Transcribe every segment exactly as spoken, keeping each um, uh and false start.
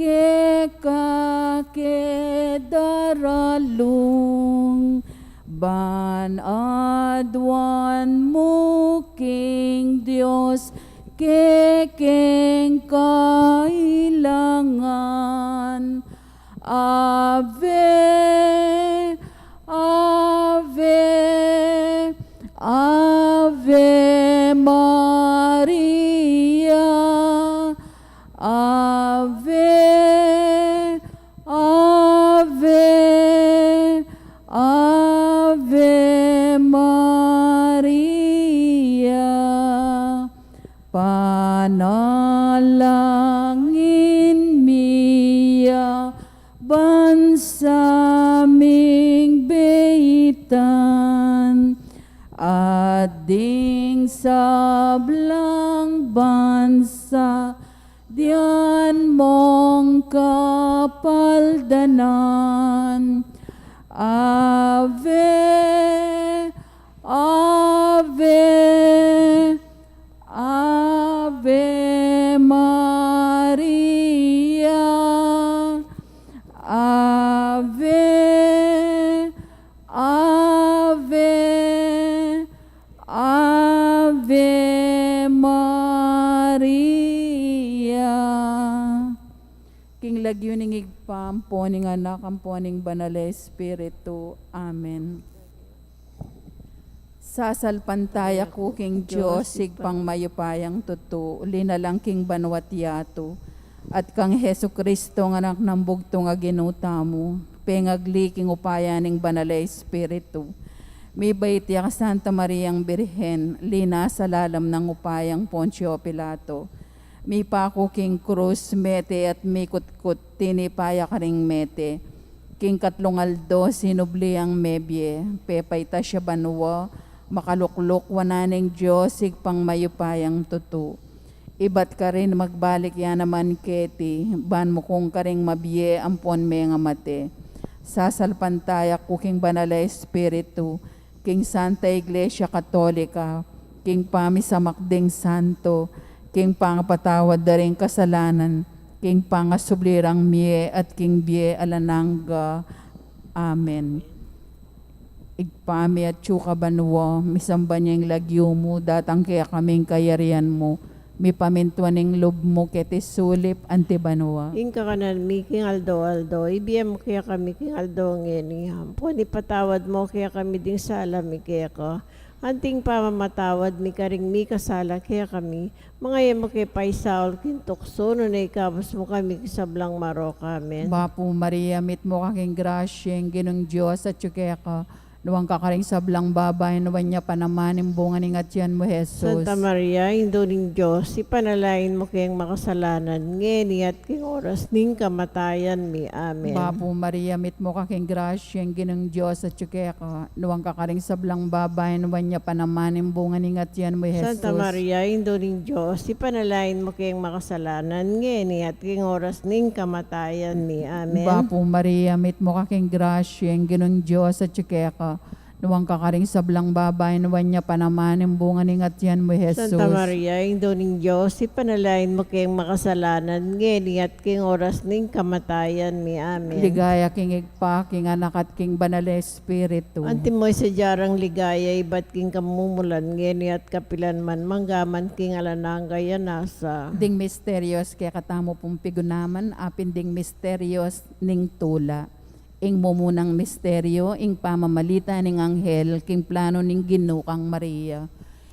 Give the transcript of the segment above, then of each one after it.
keka ke daralung, ban aduan mu king Dios kekeng kailangan. Ave, Ave, Ave Maria. Ave, Ave, Ave Maria. Panalangin mi ya bansa ming beitan, at ding sablang bansa dian mong kapaldanan. Ave, Ave, Ave Maria. Ave, Ave, Ave Maria. King lagyu ning Ibpa, ampo ning Anak, ampo ning Banal a Espiritu. Amen. Sasalpantaya ku king Dios, Ibpang mayupayang tutu, linalang king banua't yatu, at kang Jesucristo, a Anak nang bugtung a Ginu tamu, pengagli king upaya ning Banal a Espiritu, mibait ya kang Santa Mariang Birhen, linasa lalam nang upayang Poncio Pilato, mipaku king krus, mete at mikutkut, tinipa ya karing mete. King katlung aldo sinubli yang mebie, pepaitas ya banua, makalukluk wanan ning Dios Ibpang mayupayang tutu. Ibat karin magbalik ya naman keti, ban mukung karing mabie ampon mengamate. Sasalpantaya ku king Banal a Espiritu, king Santa Iglesia Katolika, king pamisamak ding santo, king pangapatawad da ring kasalanan, king pangasubli rang mie at king bie alang angga. Amen. Ibpa mi atsu ka banua, misamban ya ing lagyu mu, datang kekami ing kayarian mu, mipamintuan ing lub mu keti sulip anti banua. Ing kakanan mi king aldo-aldo, ibie mu kekami king aldo ngeni, ampon ipatawad mu kekami ding sala mi keka, anting pamamatawad mi karing mikasala kekami, manga e mu ke paisaul king tuksu, nune ikabus mu kami king sablang marok. Amen. Bapu Maria, mitmu ka king grasya, ing Ginung Dios atyu keka, nuan ka karing sablang babai, nuan ya pa naman ing bunga ning atian mu, Jesus. Santa Maria, Indu ning Dios, ipanalangin mu keng makasalanan, ngeni at king oras ning kamatayan mi. Amen. Bapu Maria, mitmu ka king grasya, ing Ginung Dios atyu keka, nuan ka karing sablang babai, nuan ya pa naman ing bunga ning atian mu, Jesus. Santa Maria, Indu ning Dios, ipanalangin mu keng makasalanan, ngeni at king oras ning kamatayan mi. Amen. Bapu Maria, mitmu ka king grasya, ing Ginung Dios atyu keka, nuan ka karing sablang babai, nuan ya pa naman ing bunga ning atian mu, Jesus. Santa Maria, Indu ning Dios, ipanalangin mu keng makasalanan, ngeni at king oras ning kamatayan mi. Amen. Ligaya king Ibpa, king Anak, at king Banal a Espiritu. Antimo ing sadya rang ligaya, ibat king kamumulan, ngeni at kapilan man, mangga man king alang angga. Amen. Ding misterios kekatamu pung pigunaman, apin ding misterios ning tula. Ing mumunang misterio, ing pamamalita ning anghel king planu ning Ginu kang Maria.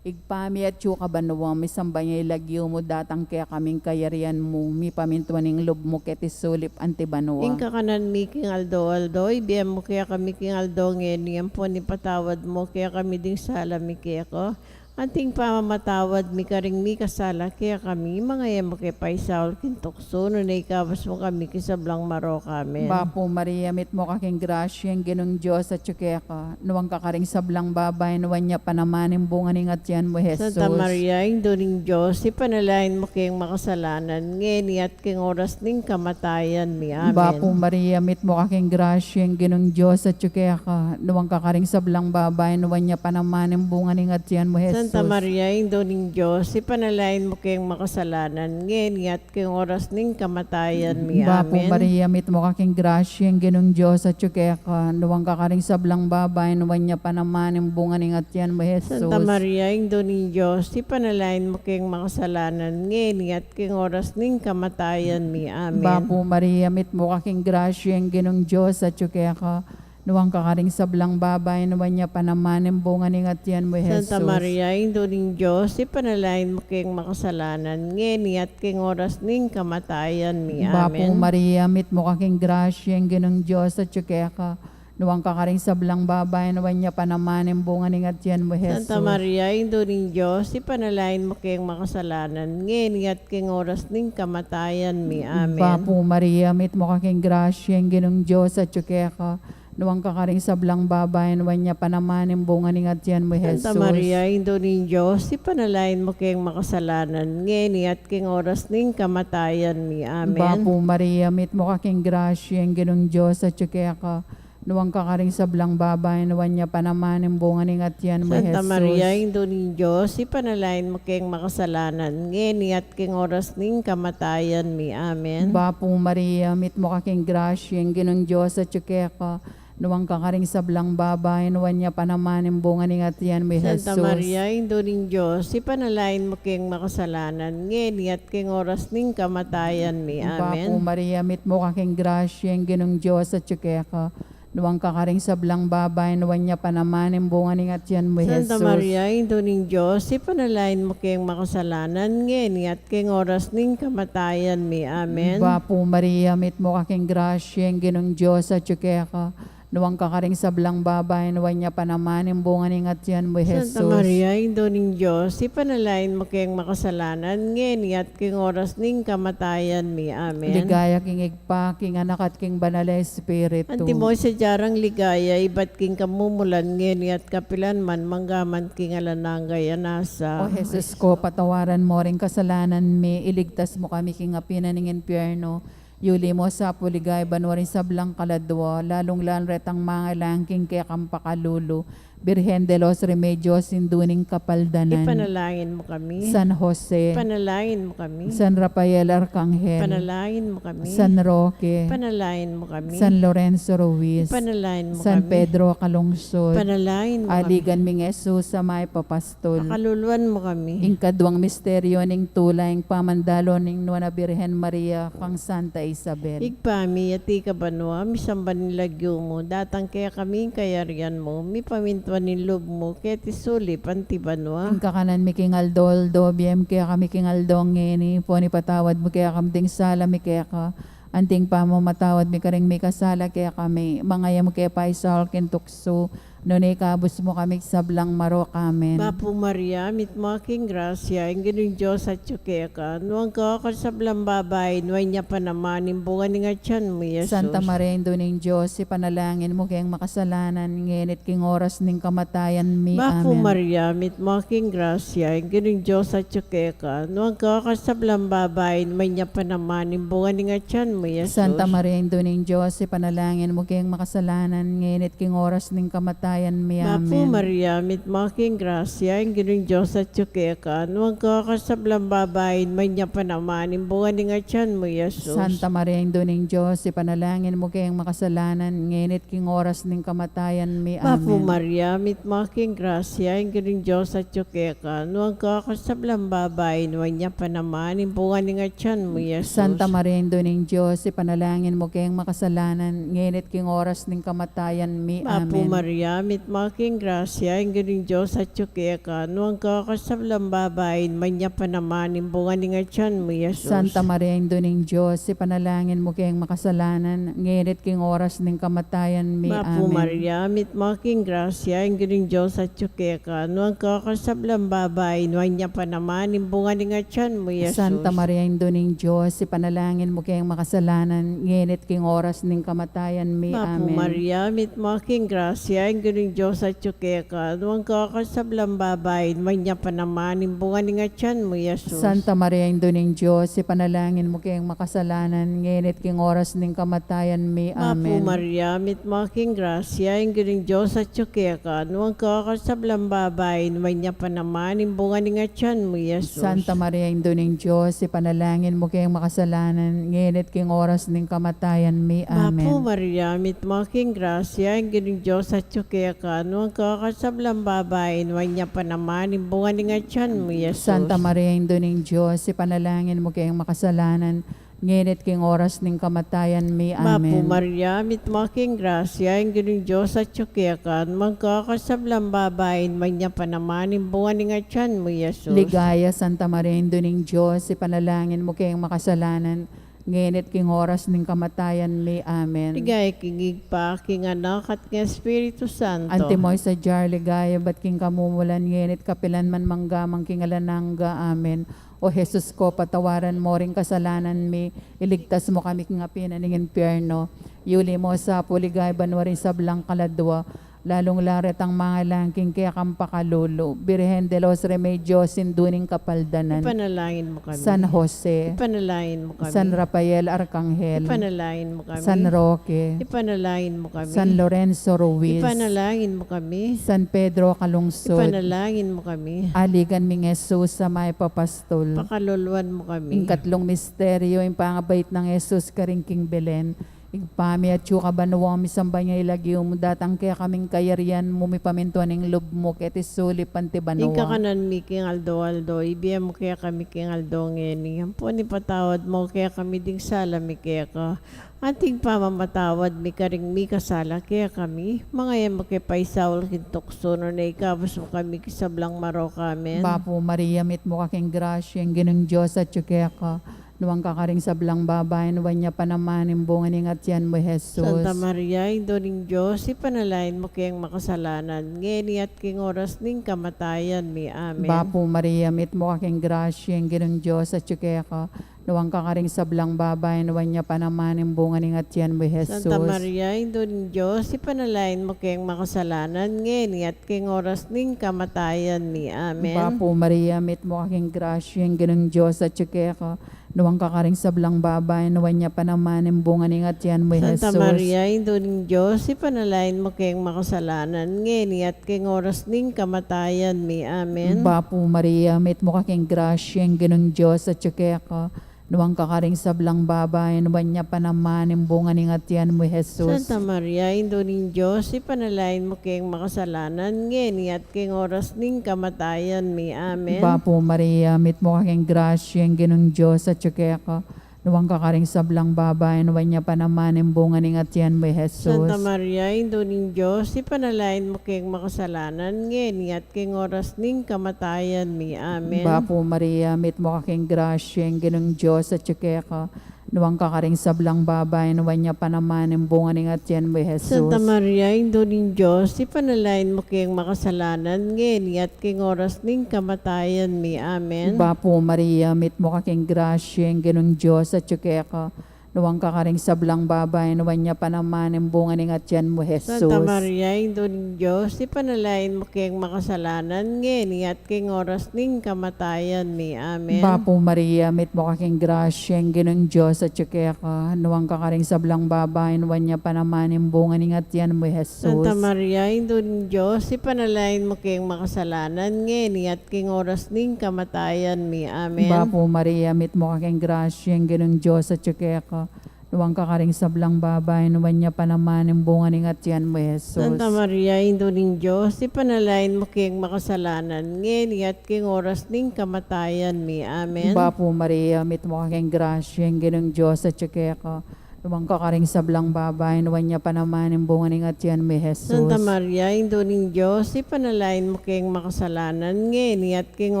Ibpa mi atsu ka banua, misamban ya ing lagyu mu, datang kekami ing kayarian mu, mipamintuan ing lub mu keti sulip anti banua. Ing kakanan mi king aldo-aldo, ibie mu kekami king aldo ngeni, ampon ipatawad mu kekami ding sala mi keka, anting pamamatawad mi karing mikasala kekami, manga e mu ke paisaul king tuksu, nune ikabus mu kami king sablang marok. Amen. Bapu Maria, mitmu ka king grasya, ing Ginung Dios atyu keka, nuan ka karing sablang babai, nuan ya pa naman ing bunga ning atian mu, Jesus. Santa Maria, Indu ning Dios, ipanalangin mu keng makasalanan, ngeni at king oras ning kamatayan mi. Amen. Bapu Maria, mitmu ka king grasya, ing Ginung Dios atyu keka, nuan ka karing sablang babai, nuan ya pa naman ing bunga ning atian mu, Jesus. Santa Maria, Indu ning Dios, ipanalangin mu keng makasalanan, ngeni at king oras ning kamatayan mi. Bapu Amen. Maria, mitmu ka king grasya, ing Ginung Dios atyu keka, nuan ka karing sablang babai, nuan ya pa naman ing bunga ning atian mu, Jesus. Santa Maria, Indu ning Dios, ipanalangin mu keng makasalanan, ngeni at king oras ning kamatayan mi. Amen. Bapu Maria, mitmu ka king grasya, ing Ginung Dios atyu keka, nuan ka karing sablang babai, nuan ya pa naman ing bunga ning atian mu, Jesus. Santa Maria, Indu ning Dios, ipanalangin mu keng makasalanan, ngeni at king oras ning kamatayan mi. Bapu Amen. Maria, mitmu ka king grasya, ing Ginung Dios atyu keka, nuan ka karing sablang babai, nuan ya pa naman ing bunga ning atian mu, Jesus. Santa Maria, Indu ning Dios, ipanalangin mu keng makasalanan, ngeni at king oras ning kamatayan mi. Amen. Bapu Maria, mitmu ka king grasya, ing Ginung Dios atyu keka, nuan ka karing sablang babai, nuan ya pa naman ing bunga ning atian mu, Jesus. Santa Maria, Indu ning Dios, ipanalangin mu keng makasalanan, ngeni at king oras ning kamatayan mi. Amen. Bapu Maria, mitmu ka king grasya, ing Ginung Dios atyu keka, nuan ka karing sablang babai, nuan ya pa naman ing bunga ning atian mu, Santa Jesus. Maria, Indu ning Dios, ipanalangin mu keng makasalanan, ngeni at king oras ning kamatayan mi. Amen. Bapu Maria, mitmu ka king grasya, ing Ginung Dios atyu keka, nuan ka karing sablang babai, nuan ya pa naman ing bunga ning atian mu, Santa Jesus. Maria, Indu ning Dios, ipanalangin mu keng makasalanan, ngeni at king oras ning kamatayan mi. Amen. Bapu Maria, mitmu ka king grasya, ing Ginung Dios atyu keka, nuan ka karing sablang babai, nuan ya pa naman ing bunga ning atian mu, Santa Jesus. Maria, Indu ning Dios, ipanalangin mu keng makasalanan, ngeni at king oras ning kamatayan mi. Amen. Bapu Maria, mitmu ka king grasya, ing Ginung Dios atyu keka, nuan ka karing sablang babai, nuan ya pa naman ing bunga ning atian mu, Santa Jesus. Maria, Indu ning Dios, ipanalangin mu keng makasalanan, ngeni at king oras ning kamatayan mi. Amen. Ligaya king Ibpa, king Anak, at king Banal a Espiritu. Antimo ing sadya rang ligaya, ibat king kamumulan, ngeni at kapilan man, mangga man king alang angga. Amen. O Jesus ko, patawaran mu ring kasalanan mi, iligtas mu kami king api na ning impyerno, yuli mu sa pu king banua ring sablang kaladua, lalung-lalu retang mangailangan king kekang pakalulu. Birhen de los Remedios, Indu ning Kapaldanan. Ipanalangin mu kami. San Jose. Ipanalangin mu kami. San Rafael Arcangel. Ipanalangin mu kami. San Roque. Ipanalangin mu kami. San Lorenzo Ruiz. Ipanalangin mu kami. San Pedro Calungsod. Ipanalangin mu kami. Aligan ming Jesus a mayap a pastul. Pakaluluan mu kami. Ing kaduang misteryo ning tula, ing pamandalu ning Nuan a Birhen Maria kang Santa Isabel. Ibpa mi, atiu ka banua, misamban ing lagyu mu, datang kekami ing kayarian mu, mipamintuan ing lub mu, keti sulip anti banua. Ing kakanan mi king aldo-aldo, ibie mu kekami king aldo ngeni, ampon ipatawad mu kekami ding sala mi keka, anti ing pamamatawad mi karing mikasala kekami, manga e mu ke paisaul king tuksu, nune ikabus mu kami king sablang marok. Amen. Bapu Maria, mitmu ka king grasya, ing Ginung Dios atyu keka, nuan ka karing sablang babai, nuan ya pa naman ing bunga ning atian mu, Jesus. Santa Maria, Indu ning Dios, ipanalangin mu keng makasalanan, ngeni at king oras ning kamatayan mi. Bapu Amen. Maria, mitmu ka king grasya, ing Ginung Dios atyu keka, nuan ka karing sablang babai, nuan ya pa naman ing bunga ning atian mu, Jesus. Santa Maria, Indu ning Dios, ipanalangin mu keng makasalanan, ngeni at king oras ning kamatayan mi. Bapu Amen. Maria, mitmu ka king grasya, ing Ginung Dios atyu keka, nuan ka karing sablang babai, nuan ya pa naman ing bunga ning atian mu, Jesus. Santa Maria, Indu ning Dios, ipanalangin mu keng makasalanan, ngeni at king oras ning kamatayan mi. Bapu Amen. Maria, mitmu ka king grasya, ing Ginung Dios atyu keka, nuan ka karing sablang babai, nuan ya pa naman ing bunga ning atian mu, Jesus. Santa Maria, Indu ning Dios, ipanalangin mu keng makasalanan, ngeni at king oras ning kamatayan mi. Bapu Amen. Maria, mitmu ka king grasya, ing Ginung Dios atyu keka, nuan ka karing sablang babai, nuan ya pa naman ing bunga ning atian mu, Jesus. Santa Maria, Indu ning Dios, ipanalangin mu keng makasalanan, ngeni at king oras ning kamatayan mi. Bapu Amen. Maria, mitmu ka king grasya, ing Ginung Dios atyu keka, nuan ka karing sablang babai, nuan ya pa naman ing bunga ning atian mu, Jesus. Santa Maria, Indu ning Dios, ipanalangin mu keng makasalanan, ngeni at king oras ning kamatayan mi. Bapu Amen. Maria, mitmu ka king grasya, ing ring Dios atyu keka, nuan ka karing sablang babai, nuan ya pa naman ing bunga ning atian mu, i Jesus. Santa Maria, Indu ning Dios, ipanalangin mu keng makasalanan, ngeni at king oras ning kamatayan mi. Amen. Bapu Maria, mitmu ka king grasya, ing Ginung Dios atyu keka, nuan ka karing sablang babai, nuan ya pa naman ing bunga ning atian mu, i Jesus. Santa Maria, Indu ning Dios, ipanalangin mu keng makasalanan, ngeni at king oras ning kamatayan mi. Amen. Bapu Maria, mitmu ka king grasya, ing Ginung Dios atyu keka, nuan ka karing sablang babai, nuan ya pa naman ing bunga ning atian mu, i Jesus. Santa Maria, Indu ning Dios, ipanalangin mu keng makasalanan, ngeni at king oras ning kamatayan mi. Amen. Bapu Maria, mitmu ka king grasya, ing Ginung Dios atyu keka, nuan ka karing sablang babai, nuan ya pa naman ing bunga ning atian mu, i Jesus. Ligaya, Santa Maria, Indu ning Dios, ipanalangin mu keng makasalanan, ngeni at king oras ning kamatayan mi. Amen. Ligaya king Ibpa, king Anak, at king Espiritu Santo. Antimo ing sadya ring ligaya, ibat king kamumulan, ngeni at kapilan man, mangga man king alang angga. Amen. O Jesus ko, patawaran mo ring kasalanan mi, iligtas mu kami king api na ning impyerno, yuli mo sa pu king banua ring sablang kaladua, lalung-lalu retang mangailangan king kekang pakalulu. Birhen de los Remedios, Indu ning Kapaldanan. Ipanalangin mu kami. San Jose. Ipanalangin mu kami. San Rafael Arkanghel. Ipanalangin mu kami. San Roque. Ipanalangin mu kami. San Lorenzo Ruiz. Ipanalangin mu kami. San Pedro Calungsod. Ipanalangin mu kami. Aligan ming Jesus a mayap a pastul. Pakaluluan mu kami. Ing katlung misteryo, ing pangabait nang Jesus karin king Belen. Ibpa mi, atsu ka banua, misamban ya ing lagyu mu, datang kekami ing kayarian mu, mipamintuan ing lub mu keti sulip anti banua. Ing kakanan mi king aldo-aldo, ibie mu kekami king aldo ngeni. Ampon ipatawad mu kekami ding sala mi keka, anti ing pamamatawad mi karing mikasala kekami. Manga e mu ke paisaul king tuksu, nune ikabus mu kami king sablang marok. Amen. Bapu Maria, mitmu ka king grasya, ing Ginung Dios atyu keka, nuan ka karing sablang babai, nuan ya pa naman ing bunga ning atian mu, i Jesus. Santa Maria, Indu ning Dios, ipanalangin mu keng makasalanan, ngeni at king oras ning kamatayan mi. Amen. Bapu Maria, mitmu ka king grasya, ing Ginung Dios atyu keka, nuan ka karing sablang babai, nuan ya pa naman ing bunga ning atian mu, i Jesus. Santa Maria, Indu ning Dios, ipanalangin mu keng makasalanan, ngeni at king oras ning kamatayan mi. Amen. Bapu Maria, mitmu ka king grasya, ing Ginung Dios atyu keka, nuan ka karing sablang babai, nuan ya pa naman ing bunga ning atian mu, i Jesus. Santa Maria, Indu ning Dios, ipanalangin mu keng makasalanan, ngeni at king oras ning kamatayan mi. Amen. Bapu Maria, mitmu ka king grasya, ing Ginung Dios atyu keka, nuan ka karing sablang babai, nuan ya pa naman ing bunga ning atian mu, i Jesus. Santa Maria, Indu ning Dios, ipanalangin mu keng makasalanan, ngeni at king oras ning kamatayan mi. Amen. Bapu Maria, mitmu ka king grasya, ing Ginung Dios atyu keka, nuan ka karing sablang babai, nuan ya pa naman ing bunga ning atian mu, i Jesus. Santa Maria, Indu ning Dios, ipanalangin mu keng makasalanan, ngeni at king oras ning kamatayan mi. Amen. Bapu Maria, mitmu ka king grasya, ing Ginung Dios atyu keka, nuan ka karing sablang babai, nuan ya pa naman ing bunga ning atian mu, i Jesus. Santa Maria, Indu ning Dios, ipanalangin mu keng makasalanan, ngeni at king oras ning kamatayan mi. Amen. Bapu Maria, mitmu ka king grasya, ing Ginung Dios atyu keka, nuan ka karing sablang babai, nuan ya pa naman ing bunga ning atian mu, i Jesus. Santa Maria, Indu ning Dios, ipanalangin mu keng makasalanan, ngeni at king oras ning kamatayan mi. Amen. Bapu Maria, mitmu ka king grasya, ing Ginung Dios atyu keka, nuan ka karing sablang babai, nuan ya pa naman ing bunga ning atian mu, i Jesus. Santa Maria, Indu ning Dios, ipanalangin mu keng makasalanan, ngeni at king oras ning kamatayan mi. Amen. Bapu Maria, mitmu ka king grasya, ing Ginung Dios atyu keka, nuan ka karing sablang babai, nuan ya pa naman ing bunga ning atian mu, i Jesus. Santa Maria, Indu ning Dios, ipanalangin mu keng makasalanan, ngeni at king oras ning kamatayan mi. Amen. Bapu Maria, mitmu ka king grasya, ing Ginung Dios atyu keka, nuan ka karing sablang babai, nuan ya pa naman ing bunga ning atian mu, i Jesus. Santa Maria, Indu ning Dios, ipanalangin mu keng makasalanan, ngeni at king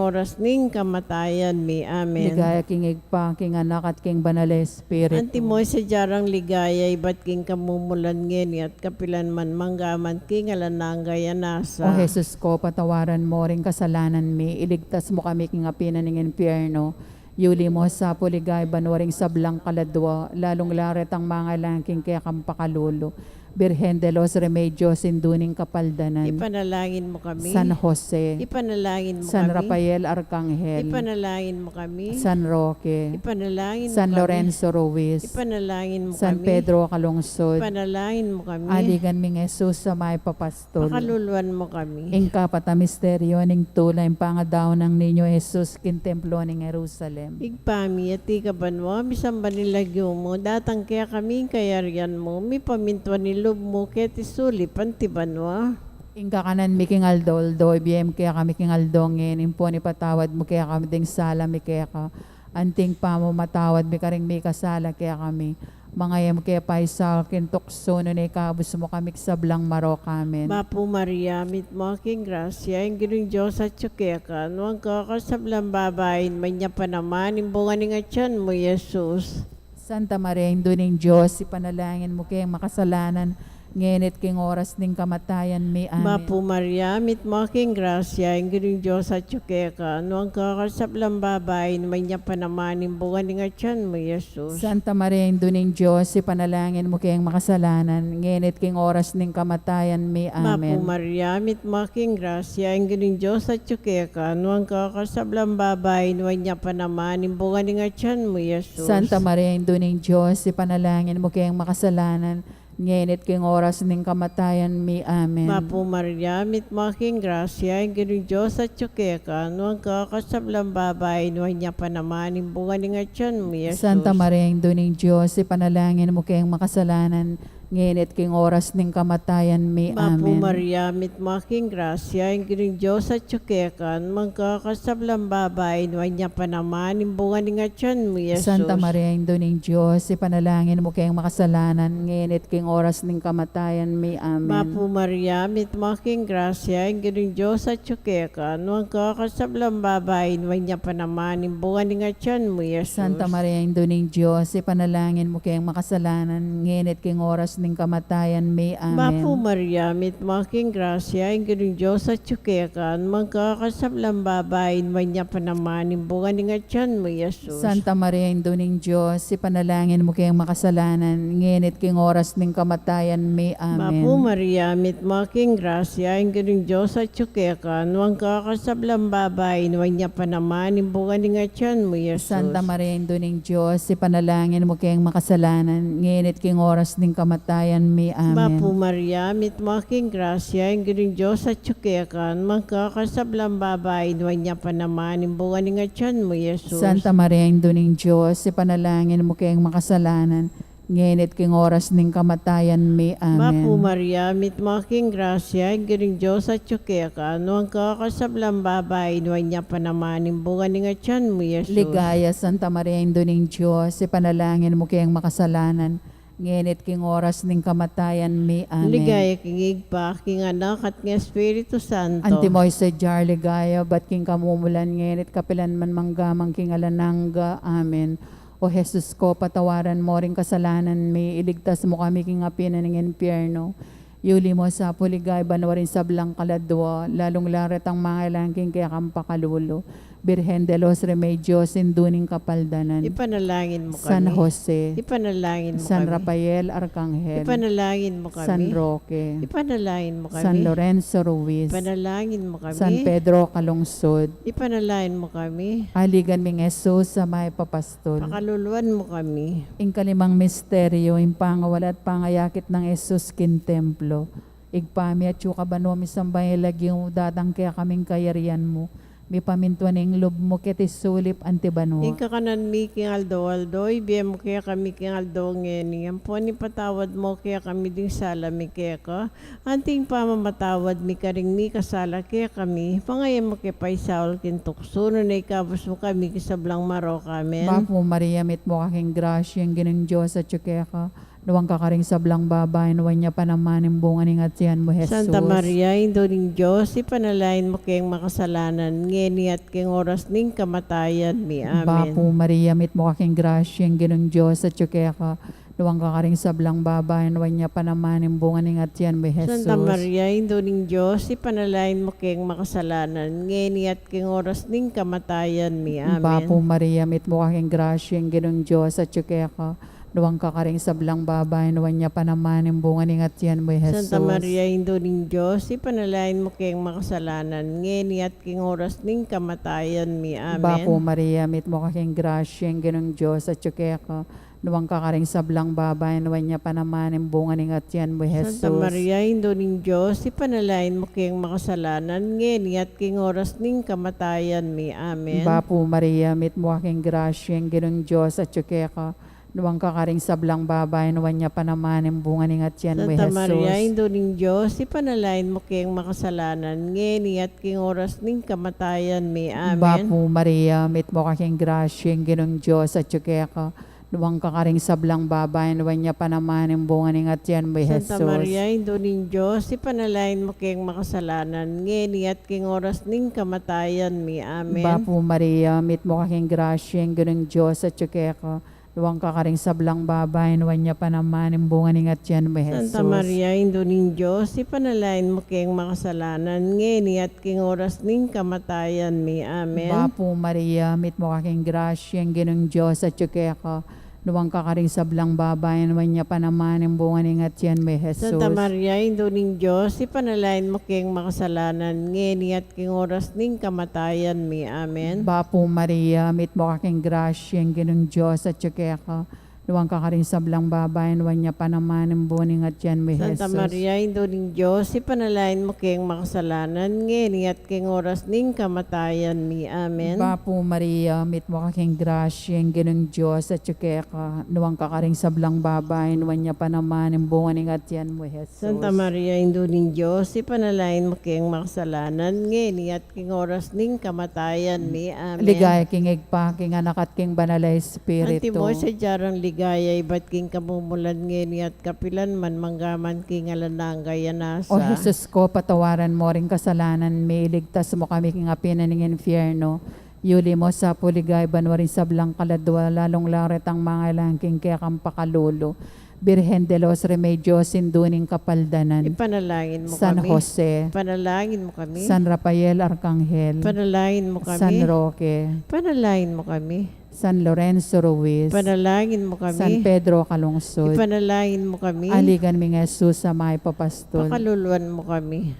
oras ning kamatayan mi. Amen. Ligaya king Ibpa, king Anak, at king Banal a Espiritu. Antimo ing sadya rang ligaya, ibat king kamumulan, ngeni at kapilan man, mangga man king alang angga. Amen. O Jesus ko, patawaran mo ring kasalanan mi, iligtas mu kami king api na ning impyerno, yuli mu sa pu king banua ring sablang kaladua, lalung-lalu retang mangailangan king kekang pakalulu. Birhen de los Remedios, Indu ning Kapaldanan. Ipanalangin mo kami. San Jose. Ipanalangin mo San kami. Rafael Arcangel. Ipanalangin mo kami. San Roque. Ipanalangin mo San kami. Lorenzo Ruiz. Ipanalangin mo San kami. Pedro Calungsod. Ipanalangin mo kami. Aligan ming Jesus a mayap a pastul. Pakaluluan mo kami. Ing kapat a misteryo ning tula, ing pangadaun nang Niño Jesus king templo ning Jerusalem. Ibpa mi, atiu ka banua, misamban ing lagyu mu, datang kekami ing kayarian mu, mipamintuan ing lub mu keti sulip anti banua. Ing kakanan mi king aldo-aldo ibie mu kekami king aldo ngeni, ampon ipatawad mu kekami ding sala mi keka, anti ing pamamatawad mi karing mikasala kekami. Manga e mu ke paisaul king tuksu, nune ikabus mu kami king sablang marok. Amen. Bapu Maria, mitmu ka king grasya, ing Ginung Dios atyu keka, nuan ka karing sablang babai, nuan ya pa naman ing bunga ning atyan mu, Jesus. Santa Maria, Indu ning Dios, ipanalangin mu keng makasalanan, ngeni at king oras ning kamatayan mi. Amen. Bapu Maria, mitmu ka king grasya, ing Ginung Dios atyu keka, nuan ka karing sablang babai, nuan ya pa naman ing bunga ning atyan mu, Jesus. Santa Maria, Indu ning Dios, ipanalangin mu keng makasalanan, ngeni at king oras ning kamatayan mi. Amen. Bapu Maria, mitmu ka king grasya, ing Ginung Dios atyu keka, nuan ka karing sablang babai, nuan ya pa naman ing bunga ning atyan mu, Jesus. Santa Maria, Indu ning Dios, ipanalangin mu keng makasalanan, ngeni at king oras ning kamatayan mi. Amen. Bapu Maria, mitmu ka king grasya, ing Ginung Dios atyu keka, nuan ka karing sablang babai, nuan ya pa naman ing bunga ning atyan mu, Jesus. Santa Maria, Indu ning Dios, ipanalangin mu keng makasalanan, ngeni at king oras ning kamatayan mi. Bapu Amen. Maria, mitmu ka king grasya, ing Ginung Dios atyu keka, nuan ka karing sablang babai, nuan ya pa naman ing bunga ning atyan mu, Jesus. Santa Maria, Indu ning Dios, ipanalangin mu keng makasalanan, ngeni at king oras ning kamatayan mi. Amen. Bapu Maria, mitmu ka king grasya, ing Ginung Dios atyu keka, nuan ka karing sablang babai, nuan ya pa naman ing bunga ning atyan mu, Jesus. Santa Maria, Indu ning Dios, ipanalangin mu keng makasalanan, ngeni at king oras ning kamatayan mi. Amen. Bapu Maria, mitmu ka king grasya, ing Ginung Dios atyu keka, nuan ka karing sablang babai, nuan ya pa naman ing bunga ning atyan mu, Jesus. Santa Maria, Indu ning Dios, ipanalangin mu keng makasalanan, ngeni at king oras ning kamatayan mi. Amen. Bapu Maria, mitmu ka king grasya, ing Ginung Dios atyu keka, nuan ka karing sablang babai, nuan ya pa naman ing bunga ning atyan mu, Jesus. Santa Maria, Indu ning Dios, ipanalangin mu keng makasalanan, ngeni at king oras ning kamatayan mi. Amen. Bapu Maria, mitmu ka king grasya, ing Ginung Dios atyu keka, nuan ka karing sablang babai, nuan ya pa naman ing bunga ning atyan mu, Jesus. Santa Maria, Indu ning Dios, ipanalangin mu keng makasalanan, ngeni at king oras ning kamatayan mi. Amen. Bapu Maria, mitmu ka king grasya, ing Ginung Dios atyu keka, nuan ka karing sablang babai, nuan ya pa naman ing bunga ning atyan mu, Jesus. Ligaya, Santa Maria, Indu ning Dios, ipanalangin mu keng makasalanan, ngeni at king oras ning kamatayan mi. Amen. Ligaya king Ibpa, king Anak, at king Espiritu Santo. Antimo ing sadya ning ligaya, ibat king kamumulan, ngeni at kapilan man, mangga man king alang angga. Amen. O Jesus ko, patawaran mo ring kasalanan mi, iligtas mo kami king api na ning impyerno. Yuli mo sa pu king ligaya banua ring sablang kaladua, lalung-lalu retang mangailangan king kekang pakalulu. Birhen de los Remedios, Indu ning Kapaldanan. Ipanalangin mo kami. San Jose. Ipanalangin mo kami. San Rafael Arcangel. Ipanalangin mo kami. San Roque. Ipanalangin mo kami. San Lorenzo Ruiz. Ipanalangin mo kami. San Pedro Calungsod. Ipanalangin mo kami. Aligan ming Jesus a mayap a pastul. Pakaluluan mo kami. Ing kalimang misteryo, ing pangawala at pangayakit nang Jesus king templo. Ibpa mi, atyu ka banua, misamban ya ing lagyu mu, datang kekami ing kayarian mu, mipamintuan ing lub mu keti sulip anti banua. Ing kakanan mi king aldo-aldo ibie mu kekami king aldo ngeni, ampon ipatawad mu kekami ding sala mi keka, anti ing pamamatawad mi karing mikasala kekami, manga e mu ke paisaul king tuksu, nune ikabus mu kami king sablang marok. Amen. Bapu Maria, mitmu ka king grasya, ing Ginung Dios atyu keka, nuan ka karing sablang babai, nuan ya pa naman ing bunga ning atian mu, Jesus. Santa Maria, Indu ning Dios, ipanalangin mu keng makasalanan, ngeni at king oras ning kamatayan mi. Amen. Bapu Maria, mitmu ka king grasya, ing Ginung Dios atyu keka, nuan ka karing sablang babai, nuan ya pa naman ing bunga ning atian mu, Jesus. Santa Maria, Indu ning Dios, ipanalangin mu keng makasalanan, ngeni at king oras ning kamatayan mi. Amen. Bapu Maria, mitmu ka king grasya, ing Ginung Dios atyu keka, Nuan ka karing sablang babai, nuan ya pa naman ing bunga ning atian mu, i Jesus. Santa Maria, Indu ning Dios, ipanalangin mu keng makasalanan, ngeni at king oras ning kamatayan mi. Amen. Bapu Maria, mitmu ka king grasya, ing Ginung Dios atyu keka. Nuan ka karing sablang babai, nuan ya pa naman ing bunga ning atian mu, i Jesus. Santa Maria, Indu ning Dios, ipanalangin mu keng makasalanan, ngeni at king oras ning kamatayan mi. Amen. Bapu Maria, mitmu ka king grasya, ing Ginung Dios atyu keka. Nuan ka karing sablang babai, nuan ya pa naman ing bunga ning atian mu, i Jesus. Santa Maria, Indu ning Dios, ipanalangin mu keng makasalanan, ngeni at king oras ning kamatayan mi. Amen. Bapu Maria, mitmu ka king grasya, ing Ginung Dios atyu keka. Nuan ka karing sablang babai, nuan ya pa naman ing bunga ning atian mu, i Jesus. Santa Maria, Indu ning Dios, ipanalangin mu keng makasalanan, ngeni at king oras ning kamatayan mi. Amen. Bapu Maria, mitmu ka king grasya, ing Ginung Dios atyu keka. Nuan ka karing sablang babai, nuan ya pa naman ing bunga ning atian mu, i Jesus. Santa Maria, Indu ning Dios, ipanalangin mu keng makasalanan, ngeni at king oras ning kamatayan mi. Amen. Bapu Maria, mitmu ka king grasya, ing Ginung Dios atyu keka. Nuan ka karing sablang babai, nuan ya pa naman ing bunga ning atian mu, i Jesus. Santa Maria, Indu ning Dios, ipanalangin mu keng makasalanan, ngeni at king oras ning kamatayan mi. Amen. Bapu Maria, mitmu ka king grasya, ing Ginung Dios atyu keka. Nuan ka karing sablang babai, nuan ya pa naman ing bunga ning atian mu, i Jesus. Santa Maria, Indu ning Dios, ipanalangin mu keng makasalanan, ngeni at king oras ning kamatayan mi. Amen. Bapu Maria, mitmu ka king grasya, ing Ginung Dios atyu keka. Nuan ka karing sablang babai, nuan ya pa naman ing bunga ning atian mu, i Jesus. Santa Maria, Indu ning Dios, ipanalangin mu keng makasalanan, ngeni at king oras ning kamatayan mi. Amen. Ligaya king Ibpa, king Anak, at king Banal a Espiritu. Antimo ing sadya rang ligaya, ibat king kamumulan, ngeni at kapilan man, mangga man king alang angga. Amen. O Jesus ko, patawaran mu ring kasalanan mi, iligtas mu kami king api na ning infierno, yuli mu sa pu king ligaya banua ring sablang kaladua, lalung-lalu retang mangailangan king kekang pakalulu. Birhen de los Remedios, Indu ning Kapaldanan. Ipanalangin mu kami. San Jose. Ipanalangin mu kami. San Rafael Arkanghel. Ipanalangin mu kami. San Roque. Ipanalangin mu kami. San Lorenzo Ruiz. Ipanalangin mu kami. San Pedro Calungsod. Ipanalangin mu kami. Aligan ming Jesus a mayap a pastul. Pakaluluan mu kami.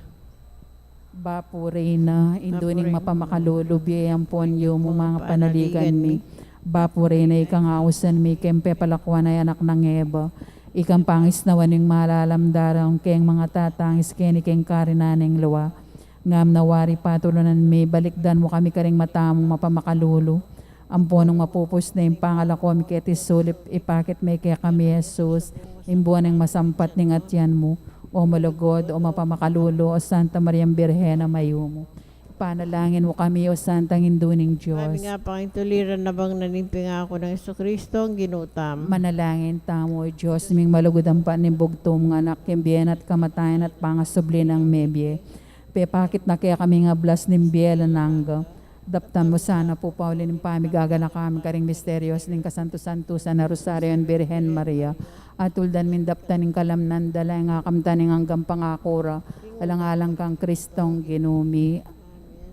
Bapu Reyna, Indu ning mapamakalulu, bie ampon yumu, manga panaligan mi. Bapu Reyna, ikang ausan mi keng pepalakuan a anak nang Eva, ikang pangisnawan ning malalam darang keng mangatatangis keni keng karinan ning lua. Ngam na wari patulunan mi, balikdan mu kami karing mata mung mapamakalulu. Ampon nung mapupus na ing pangalako mi keti sulip, ipakit me kekami i Jesus, ing bunga ning masampat ning atian mu. O malugud, o mapamakalulu, o Santa Mariang Birhen a mayumu, ipanalangin mu kami. O Santang Indu ning Dios. Ngami nga pangituliran na bang na ning pingaku nang Jesucristo, ang Ginu tamu. Manalangin tamu. O Dios ming malugud, ampat ning bugtung mung Anak, king bie na at kamatayan at pangasubli nang mebie, pepakit na kekami ing ablas ning bie alang angga. Daptan mu sana pu pauli ning pamigaganaka mi karing misterios ning kasantu-santusan a Rosario ning Birhen Maria, at tuldan ming daptan ing kalamnan da la, ing akamtan ning anggang pangaku ra, alang-alang kang Kristong Ginu mi.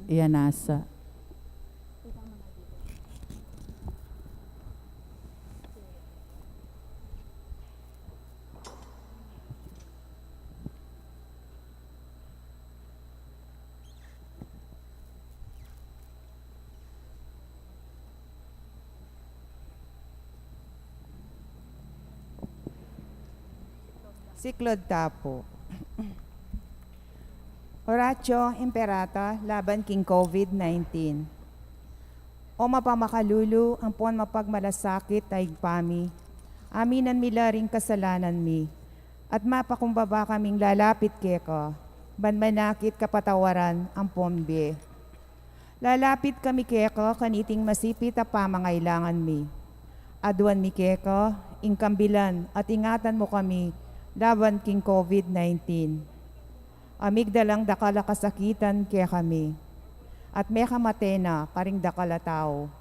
Iya nasa. Siklod ta pu. Oratio Imperata laban king COVID nineteen. O mapamakalulu ampon mapagmalasakit a Ibpa mi, aminan mi la ring kasalanan mi, at mapakumbaba kaming lalapit keka, ban manakit kapatawaran ampon bie. Lalapit kami keka kaniting masipit a pamangailangan mi. Aduan mi keka ing kambilan at ingatan mu kami laban king COVID nineteen. A migdalang dakal a kasakitan kekami, at mekamate na karing dakal a tau.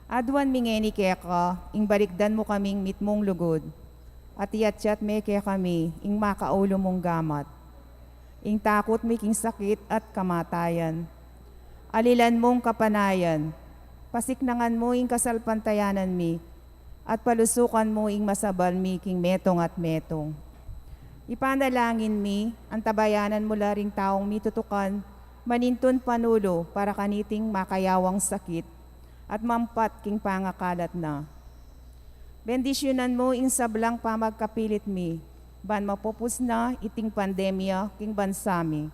Aduan mi ngeni keka ing balikdan mu kaming mitmung lugud, at iatyat me kekami ing makaulu mung gamat, ing takut mi king sakit at kamatayan. Alilan mung kapanayan, pasiknangan mu ing kasalpantayanan mi, at palusukan mu ing masabal mi king metung at metung. Ipanalangin mi, antabayanan mu la ring taung mitutukan, manintun panulu para kaniting makayawang sakit, at mampat king pangakalat na. Bendisyunan mu ing sablang pamagkapilit mi, ban mapupus na iting pandemya king bansa mi.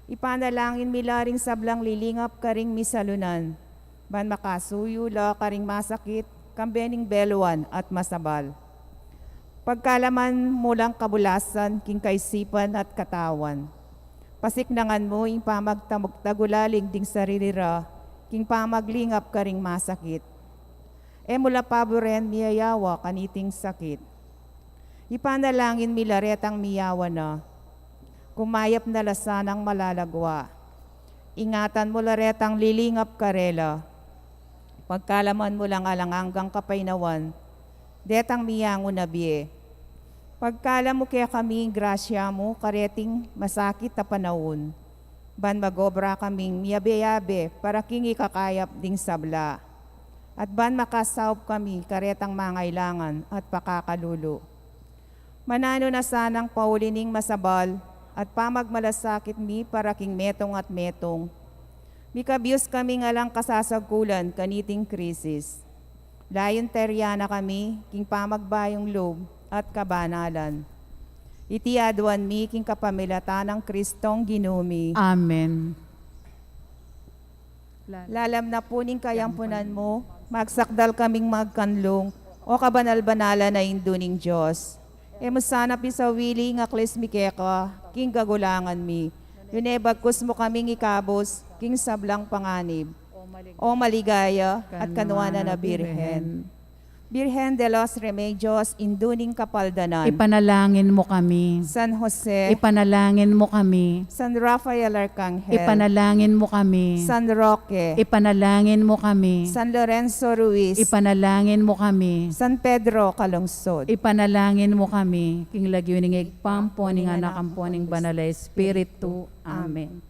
Ipanalangin mi la ring sablang lilingap karing misalunan, ban makasuyu la karing masakit, kambe ning beluan at masabal. Pagkalaman mu lang kabulasan king kaisipan at katawan. Pasiknangan mu ing pamagtagulaling ding sarili ra, king pamaglingap karing masakit. E mu la paburen miyayawa kaniting sakit. Ipanalangin mi la retang miyawa na. Kumayap na la sanang malalagwa. Ingatan mu la retang lilingap karela. Pagkalaman mu lang alang anggang kapaynawan detang miyangu na bie. Pagkalam mu kekami ing grasya mu kareting masakit a panaun, ban magobra kaming miyabe-yabe para king ikakayap ding sabla, at ban makasaup kami karetang mangailangan at pakakalulu. Mananu na sanang pauli ning masabal at pamagmalasakit mi para king metung at metung. Mikabyus kaming alang kasasagkulan kaniting krisis. Layun terya na kami king pamagbayung lub at kabanalan. Iti aduan mi king kapamilatan nang Kristong Ginu mi. Amen. Lalam na pu ning kayampunan mu, magsakdal kaming magkanlung, o kabanal-banalan a Indu ning Dios. E mu sana pisawili ing aklis mi keka king kagulangan mi, nune bagkus mu kaming ikabus king sablang panganib. O maligaya at kanuanan a Birhen. Birhen de los Remedios, Indu ning Kapaldanan. Ipanalangin mu kami. San Jose. Ipanalangin mu kami. San Rafael Arcangel. Ipanalangin mu kami. San Roque. Ipanalangin mu kami. San Lorenzo Ruiz. Ipanalangin mu kami. San Pedro Calungsod. Ipanalangin mu kami. King lagyu ning Ibpa, ampo ning Anak, ampo ning Banal a Espiritu. Amen.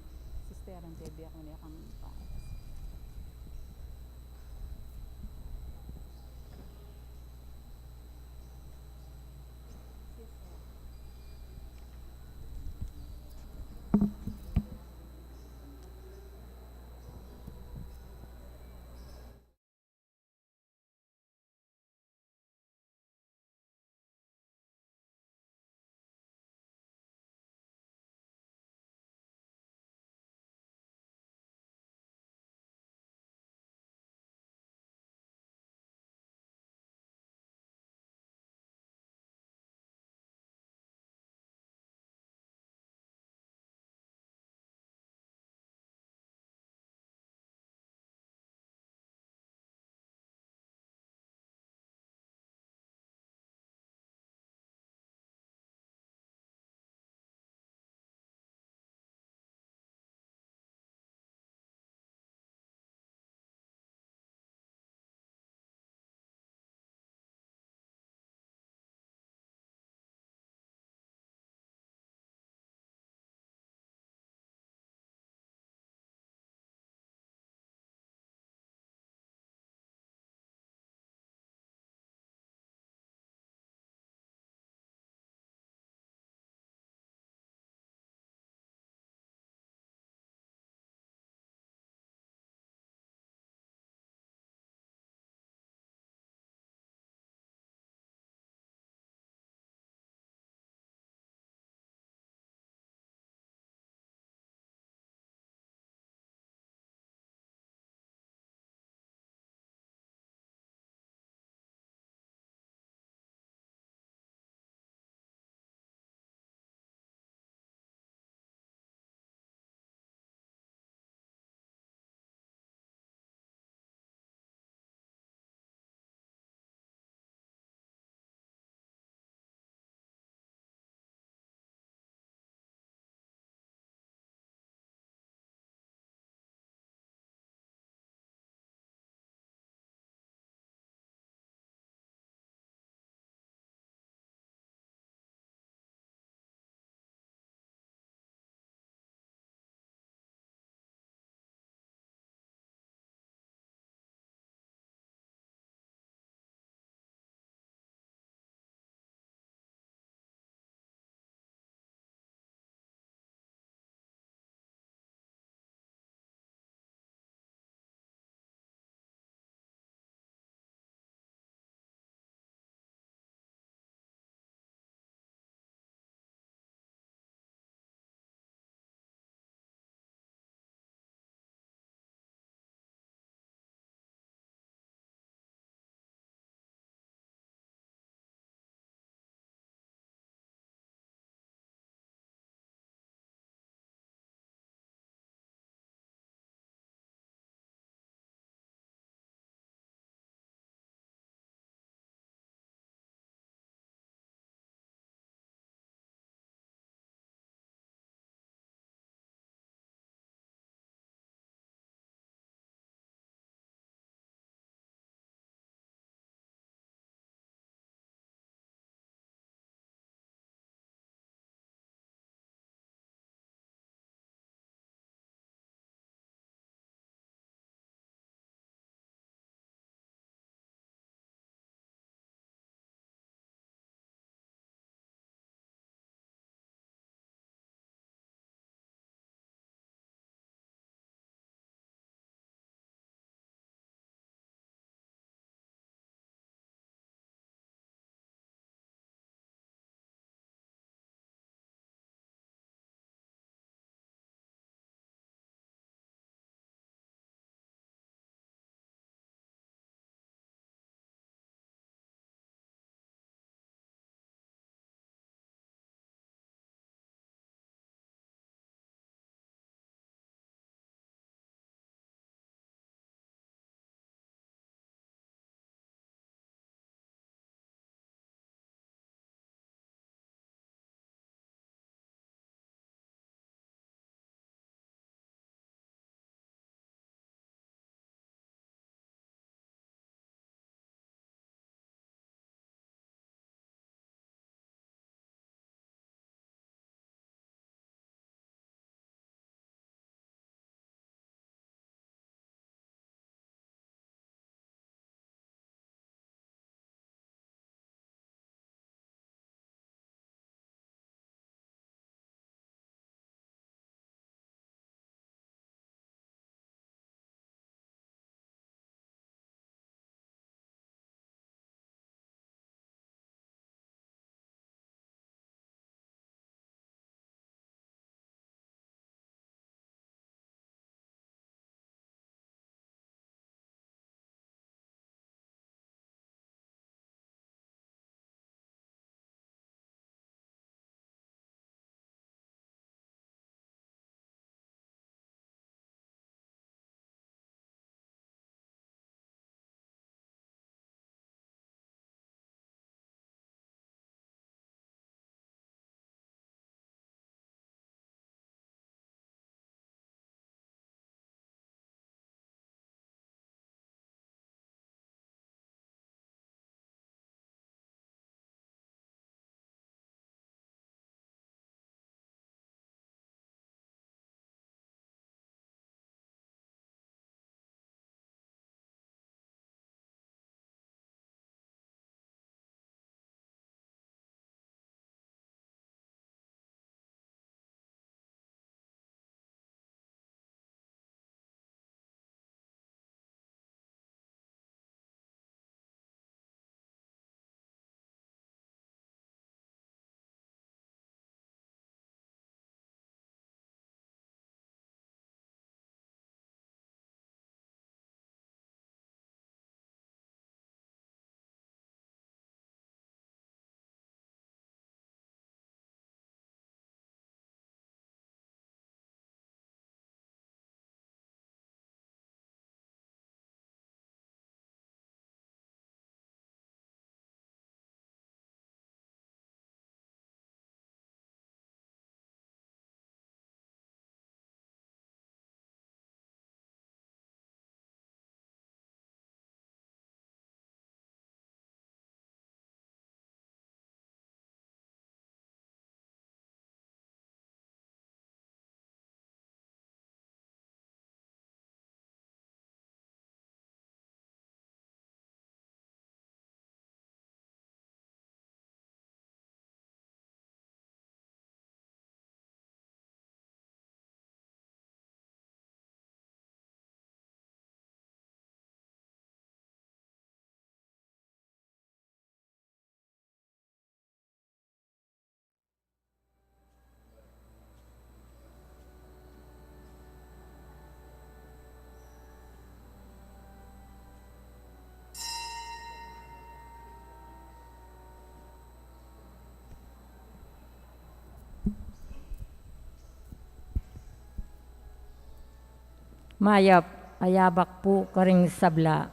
Mayap a yabak pu karing sabla.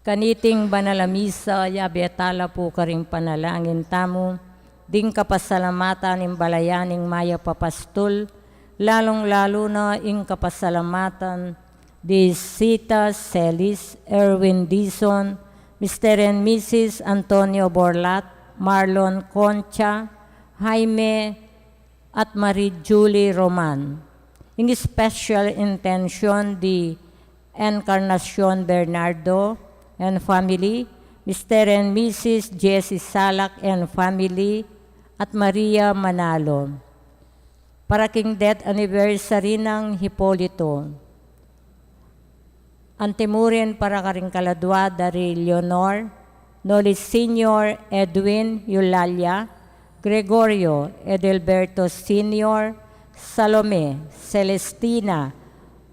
Kaniting banal a misa, yabe tala pu karing panalangin tamu, ding kapasalamatan ning balayan ning mayap a pastul, lalung-lalu na ing kapasalamatan di Sita Celis, Erwin Dizon, Mister and Missus Antonio Borlat, Marlon Concha, Jaime, at Marie Julie Roman. Ing special intention di Encarnacion Bernardo and family, Mister and Missus Jesse Salak and family, at Maria Manalo. Para king death anniversary nang Hipolito. Antimurin para karing kaladua da ri Leonor, Noli Senior, Edwin, Eulalia, Gregorio, Edelberto Senior, Salome, Celestina,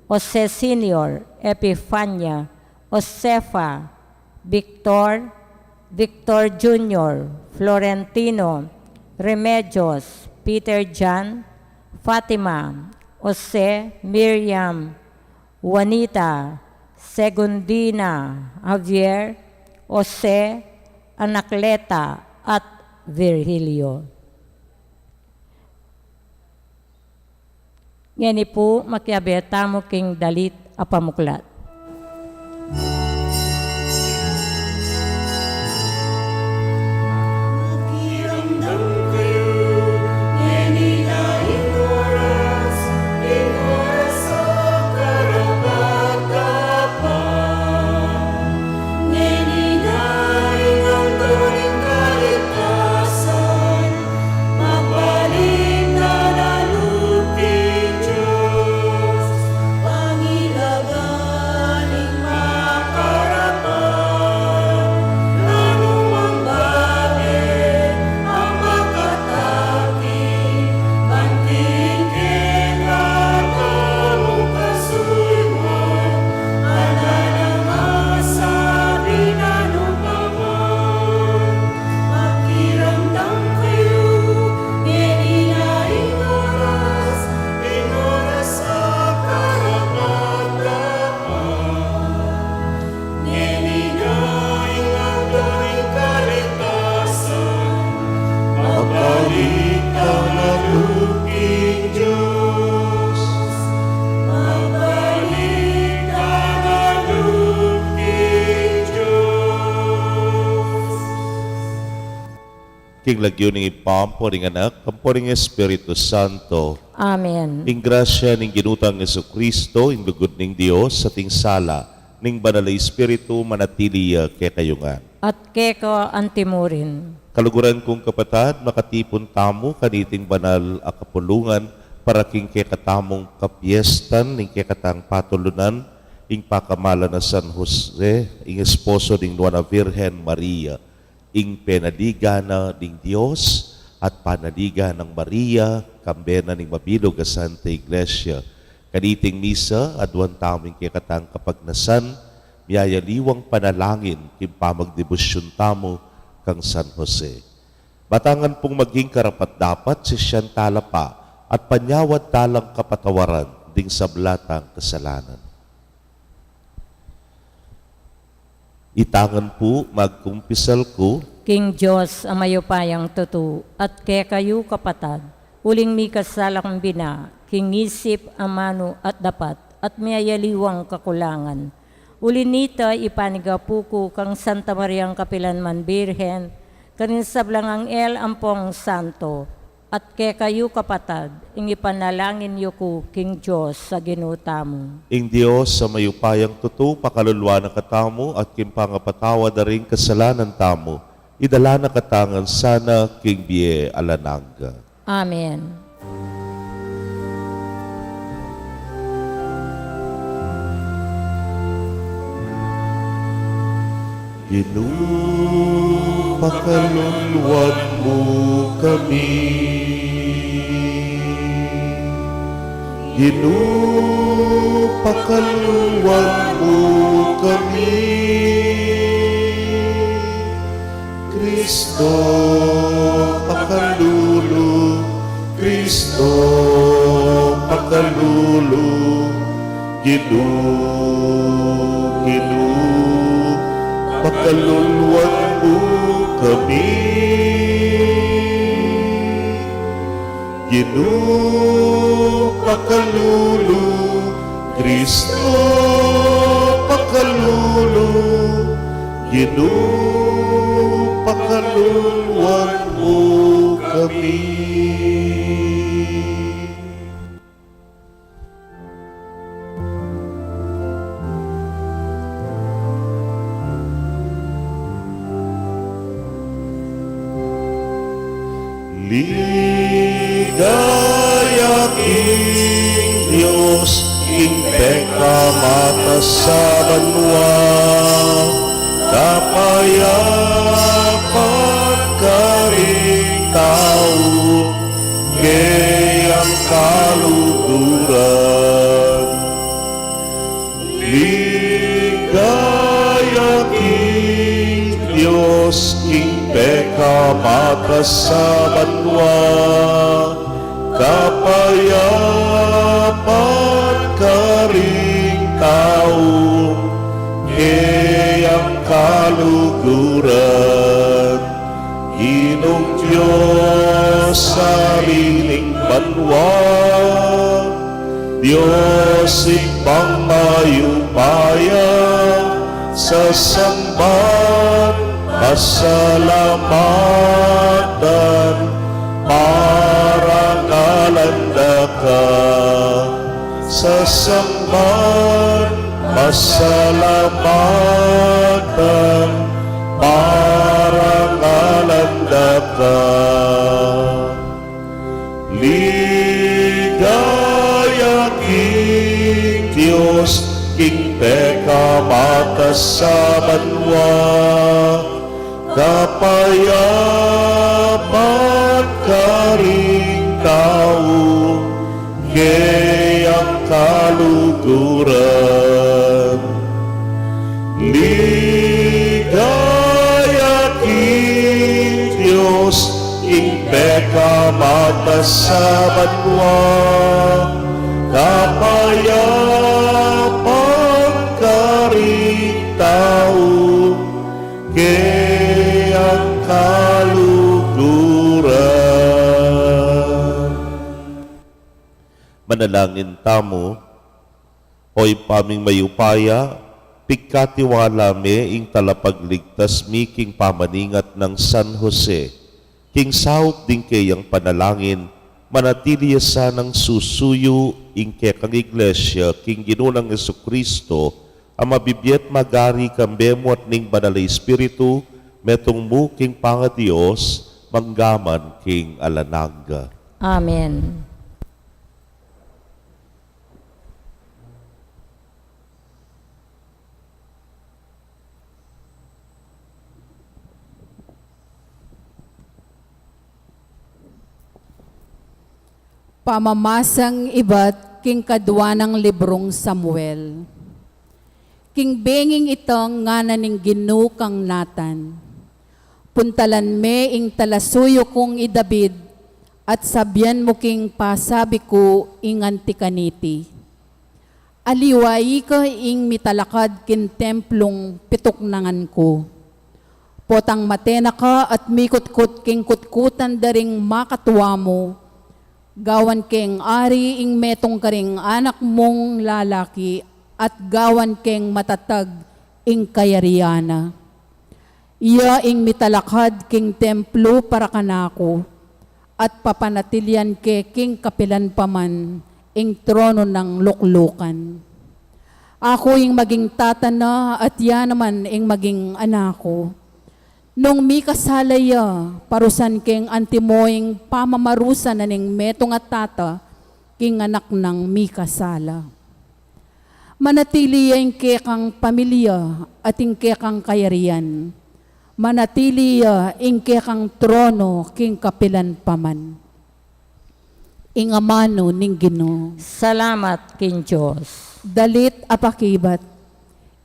Jose Senior, Epifania, Josefa, Victor, Victor Junior, Florentino, Remedios, Peter John, Fatima, Jose, Miriam, Juanita, Segundina, Javier, Jose, Anacleta, at Virgilio. Ngeni pu, makiabe tamu king dalit a pamuklat. King lagyu ning Ibpa, ampo ning Anak, ampo ning Espiritu Santo. Amen. Ing grasya ning Ginu tang Jesucristo, ing lugud ning Dios, at ing sala ning Banal a Espiritu, manatili ya kekayu ngan. At keka antimurin. Kaluguran kung kapatad, makatipun tamu kaniting banal a kapulungan para king kekatamung kapiestan ning kekatang patulunan, ing pakamalan a San Jose, ing esposo ning Nuan a Virgen Maria, ing penaligan na ning Dios at panaligan nang Maria, kambe na ning mabilug a Santa Iglesia. Kaniting misa, aduan tamu ing kekatang kapagnasan, miyayaliwang panalangin king pamagdebosyun tamu kang San Jose. Matangan pung maging karapat-dapat sisian tala pa at panyawad talang kapatawaran ding sabla tang kasalanan. Itangan pu, magkumpisal ku king Dios a mayupayang tutu, at kekayu kapatad, uling mikasala kung bina, king isip, amanu, at dapat, at miyayaliwang kakulangan. Uli nita, ipanigapu ku kang Santa Mariang kapilanman Birhen, karing sablang anghel ampong santo, at kekayu kapatad, ing ipanalangin yu ku king Dios a Ginu tamu. Ing Dios a mayupayang tutu, pakaluluan na katamu, at king pangapatawad da ring kasalanan tamu, idala na katamu ngan sana king bie alang angga. Amen. Ginu, pakaluluan mu kami. Ginu, pakaluluan mu kami. Kristo, pakalulu, Kristo, pakalulu Ginu, Ginu, pakaluluan mu kami. Ginu, pakalulu, Kristo, pakalulu, Ginu, pakaluluan mu kami. Ligaya king Dios, king pekamataas a banua, kapayapan karing tau, keyang kaluguran. Ligaya king Dios, king pekamataas a banua, kapayapan karing tau, keyang kaluguran. Ginung Dios, Ari ning banua, Dios Ibpang mayupaya, sasamban, pasalamatan, parangalan da ka. Sasamban, pasalamatan, parangalan da ka. Ligaya king Dios, king pekamataas a banua, kapayapan karing tau, keyang kaluguran. Ligaya king Dios, king pekamataas a banua, kapayapan karing tau, keyang kaluguran. Manalangin tamu. O Ibpa ming mayupaya, pigkatiwala me ing talapagligtas mi king pamaningat nang San Jose. King saup ding keyang panalangin, manatili ya sanang susuyu ing kekang Iglesia king Ginu nang Jesucristo, a mabibie at magari kambe mu at ning Banal a Espiritu, metung mu king pangaDios, mangga man king alang angga. Amen. Pamamasang ibat king kadua nang librung Samuel. King benging ita ngana ning Ginu kang Natan, "Puntalan me ing talasuyu kung i David, at sabian mu king pasabi ku ing anti kaniti. Aliwa ika ing mitalakad king templung pituknangan ku. Potang mate na ka at mikutkut king kutkutan da ring makatua mu, gawan keng ari ing metung karing anak mung lalaki, at gawan keng matatag ing kayarian na. Iya ing mitalakad king templo para kanaku, at papanatilian ke king kapilan pa man ing trono nang luklukan. Aku ing maging tata na, at iya naman ing maging anak ku. Nung mikasala ya, parusan keng antimo ing pamamarusan na ning metung a tata king anak nang mikasala. Manatili ya ing kekang pamilya at ing kekang kayarian. Manatili ya ing kekang trono king kapilan pa man." Ing amanu ning Ginu. Salamat king Dios. Dalit a pakibat.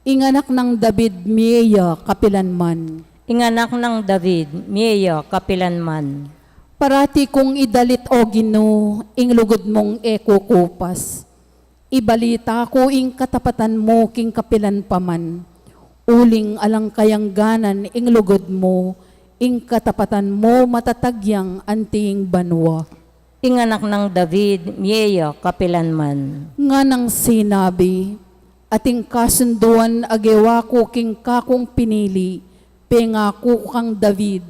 Ing anak nang David mie ya kapilan man. Ing anak nang David mie ya kapilan man. Parati kung idalit, O Ginu, ing lugud mung e kukupas. Ibalita ku ing katapatan mu king kapilan pa man. Uling alang kayangganan ing lugud mu, ing katapatan mu matatag yang anting banua. Ing anak nang David, mie ya kapilan man. Nganang sinabi, ating kasunduan a gewa ku king kakung pinili, pengaku ku kang David,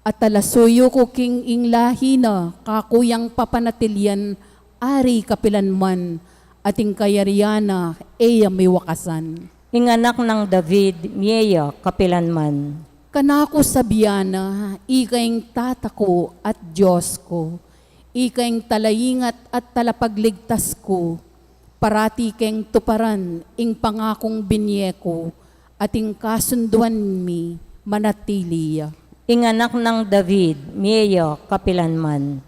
at talasuyu ku king ing lahi na kaku yang papanatilian ari kapilan man, ating kayarian na e ya miwakasan. Ing anak nang David, mie ya kapilan man. Kanaku sabian na, ika ing tata ku at Dios ku, ika ing talaingat at talapagligtas ku, parati keng tuparan ing pangakung binie ku, at ing kasunduan mi manatili ya. Ing anak nang David, mie ya kapilan man.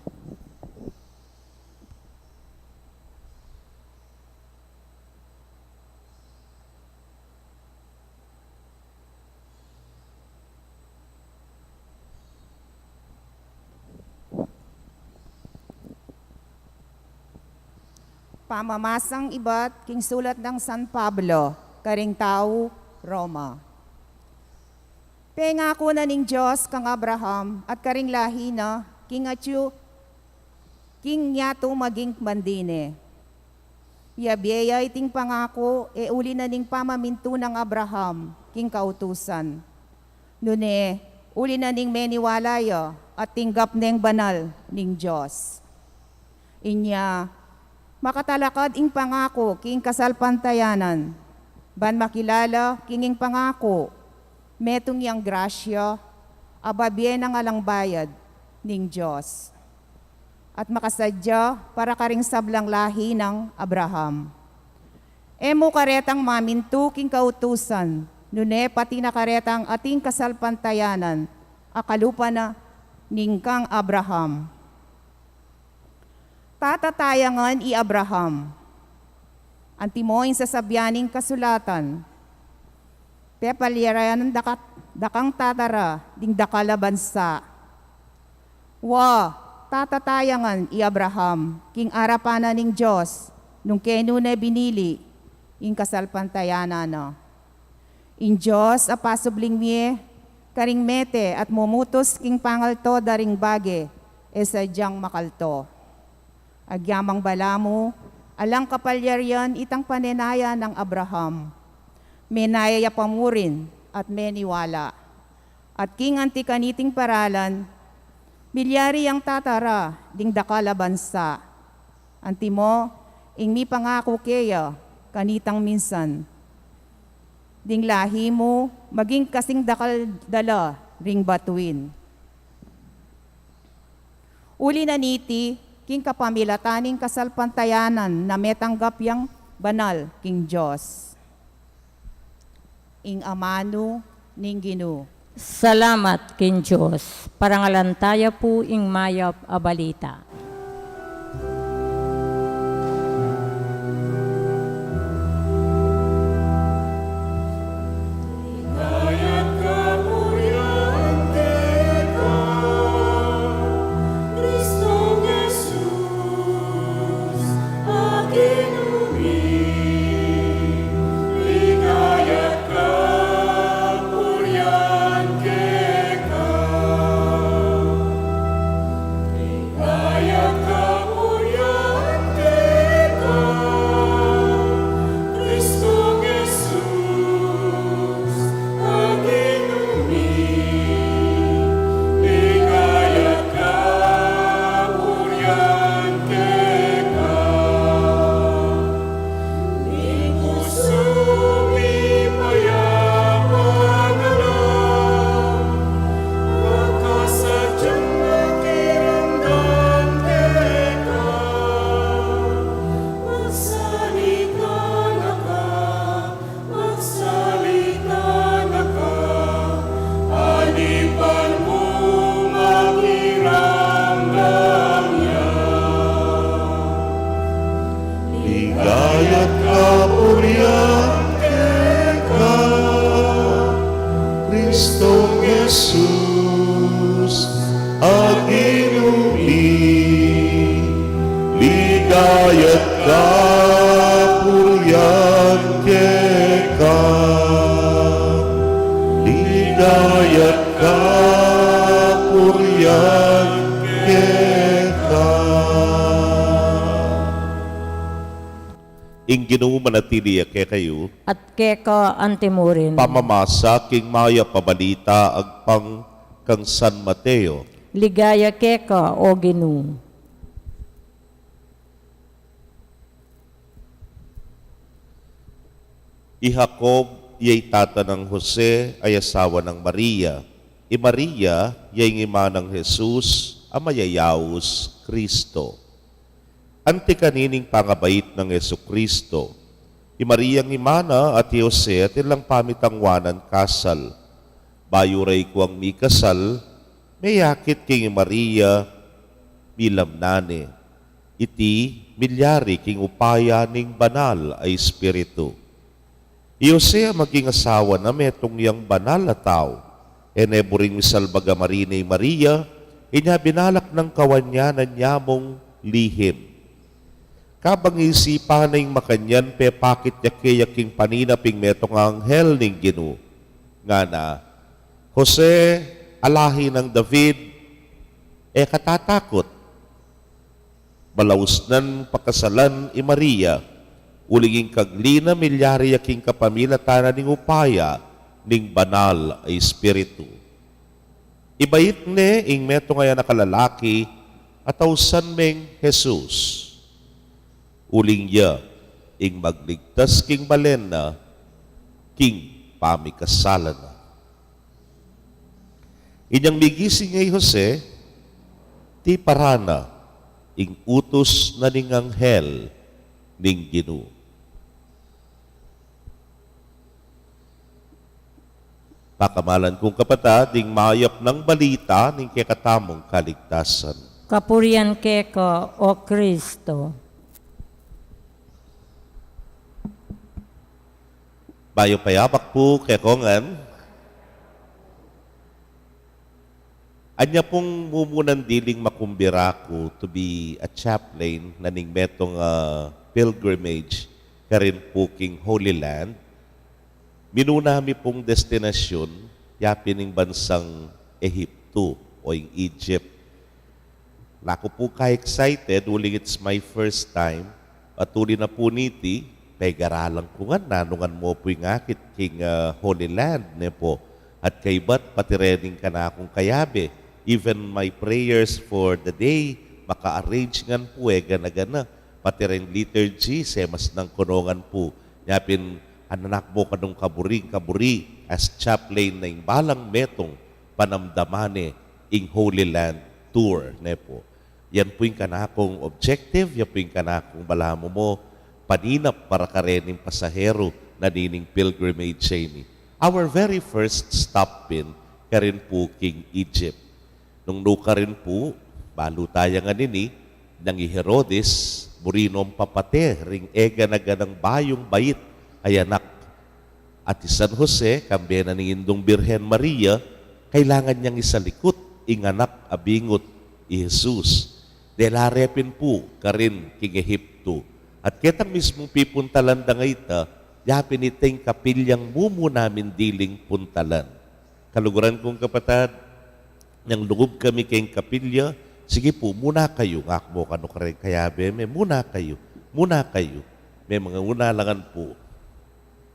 Pamamasang ibat king sulat nang San Pablo karing tau Roma. Pengaku na ning Dios kang Abraham at karing lahi na king atyu king yatu maging mandine. Yabie ya iting pangaku e uli na ning pamamintu nang Abraham king kautusan, nune uli na ning meniwala ya at tinggap neng banal ning Dios. Inya, makatalakad ing pangaku king kasalpantayanan, ban makilala king ing pangaku, metung yang grasya a babie nang alang bayad ning Dios, at makasadya para karing sablang lahi nang Abraham. E mu karetang mamintu king kautusan, nune pati na karetang ating kasalpantayanan a kalupa na ning kang Abraham. Tatatayangan i Abraham. Antimo ing sasabian ning kasulatan, pepalyaran da ka, da kang tatara ding dakal a bansa. Wa, tatatayangan i Abraham king arapan na ning Dios nung kenu ne binili ing kasalpantayanan na. Ing Dios a pasubling mie karing mete at mumutus king pangalto da ring bage e sadyang makalto. Agyang balamu, alang kapalyarian itang panenaya nang Abraham. Menaya ya pa mu rin at meniwala. At king anti kaniting paralan, milyari yang tatara ding dakal a bansa. Antimo ing mipangaku keya kanitang minsan, ding lahi mu maging kasing dakal da la ring batuin. Uli na niti, king kapamilatan ning kasalpantayanan na metanggap yang banal king Dios. Ing amanu ning Ginu. Salamat king Dios. Parangalan taya pu ing mayap a balita. Magsalita na ka, alipan mu makiramdam ya. Ligaya't kapurian keka, Kristong Jesus a Ginu mi. Ligaya't kapurian Ing Ginu manatili ya kekayu. At keka antimurin. Pamamasa king mayap a balita agpang kang San Mateo. Ligaya keka, O Ginu. I Jacob, ya i tata nang Jose, a asawa nang Maria. I Maria, ya ing ima nang Jesus, a mayayaus Kristo. Anti kanining pangabait nang Jesucristo, i Mariang ima na at i Jose atin lang pamitangwanan kasal. Bayu reng kuwang mikasal, meyakit king i Maria, milamnan ne. Iti milyari king upaya ning Banal a Espiritu. I Jose a maging asawa na metung yang banal a tau, e ne buring misalbag a marine i Maria, inya binalak nang kawanyanan ya mung lihim. Kabang isipan na ing makanyan, pepakit ya keya king paninap ing metung a anghel ning Ginu. Ngana, Jose, a lahi nang David, e ka tatakut. Balaus nan pakasalan i Maria, uling ing kagli na milyari ya king kapamilatan na ning upaya ning Banal a Espiritu. Ibait ne ing metung a anak a lalaki, a tausan meng Jesus. Uling ya ing magligtas king balen na, king pamikasalan na. Inyang migising ya i Jose, tiparan na ing utus na ning anghel ning Ginu. Pakamalan kung kapatad, ing mayap nang balita ning kekatamung kaligtasan. Kapurian keka, O Kristo. Bayu payabak pu kekongan. Anya pung mumunan diling makumbira ku to be a chaplain na ning metung a pilgrimage karin pu king Holy Land. Minuna mi pung destinasyun, yapin ing bansang Ehipto o ing Egypt. Naku pu ka-excited, uling it's my first time. Patuli na pu niti, pegaralan ku ngan nanu ngan mu pu ing akit king, ah, Holy Land, ne pu. At kaybat, pati reng kanakung kayabe, even my prayers for the day, maka-arrange ngan pu, e gana-gana. Pati reng liturgy, semas nang kunungan pu. Yapin, ing anak mu kanung kaburi, kaburi, as chaplain na ing balang metung, panamdaman ne ing Holy Land Tour, ne pu. Yan pu ing kanakung objective, yan pu ing kanakung balamu mu paninap para karening pasaheru na nining pilgrimage a ini. Our very first stop pin, karin pu king Egypt. Nung nukarin pu, balu taya ngan ini, nang i Herodes, buri nong papate ring e gana-ganang bayung bait a anak. At i San Jose, kambe na ning Indung Birhen Maria, kailangan yang isalikut ing anak a bingut, i Jesus. Dela re pin pu karin king Ehipto. At ketang mismung pipuntalan da ngeni, yapin ita ing kapilyang mumuna min diling puntalan. Kaluguran kung kapatad, nang lungub kami keng kapilya, "Sige pu, muna kayu," ngak mu kanu kareng kayabe me, "Muna kayu, muna kayu." Me, manguna la ngan pu.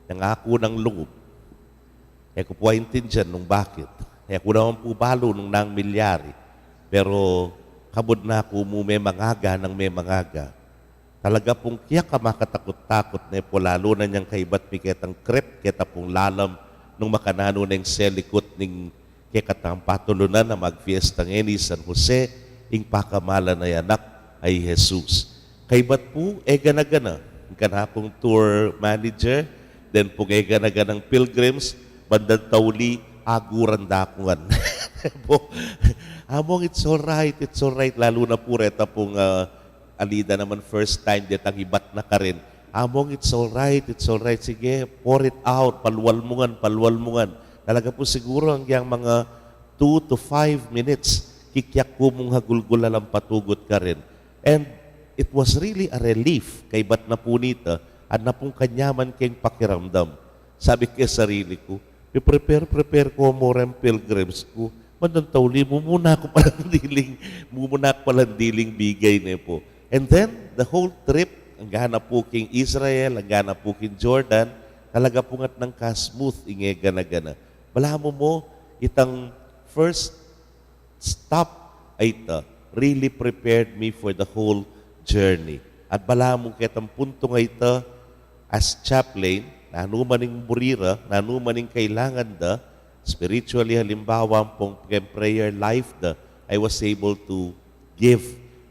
Nang aku nang lungub, e ku pu aintindian nung bakit. E ku naman pu balu nung nanu ing milyari. Pero kabud na ku mu memangaga nang memangaga. Talaga pung kaya ka makatakut-takut ne pu, lalu na nyang kaybat mi ketang crepe, keta pung lalam, nung makananu neng selikut ning kekatang patulunan a magfiesta ngeni i San Jose, ing pakamalan a anak a i Jesus. Kaybat pu, e gana-gana ing kanakung tour manager, then pung e gana-ganang pilgrims, bandang tauli, aguran da ku ngan. Pu, among, "It's all right, it's all right," lalu na pu reta pung, ah, ali da naman first time detang ibat na karin. Among, "It's all right, it's all right. Sige, pour it out, palual mu ngan, palual mu ngan." Talaga pu siguru agyang mga two to five minutes, kikyak ku mung hagulgul a lang patugut karin. And it was really a relief, kaybat na pu nita, at na pung kanyaman keng pakiramdam. Sabi ku keng sarili ku, "Pi-prepare, prepare ku mu reng pilgrims ku. Bandang tauli, mumuna ku palang diling, mumuna ku palang diling bigay ne pu." And then, the whole trip, anggana pu king Israel, anggana pu king Jordan, talaga pung atin nang ka-smooth ing e gana-gana. Balamu mu, itang first stop a ita really prepared me for the whole journey. At balamu ketang puntung a ita, as chaplain, nanu man ing buri ra, nanu man ing kailangan da, spiritually, halimbawa, ampong keng prayer life da, I was able to give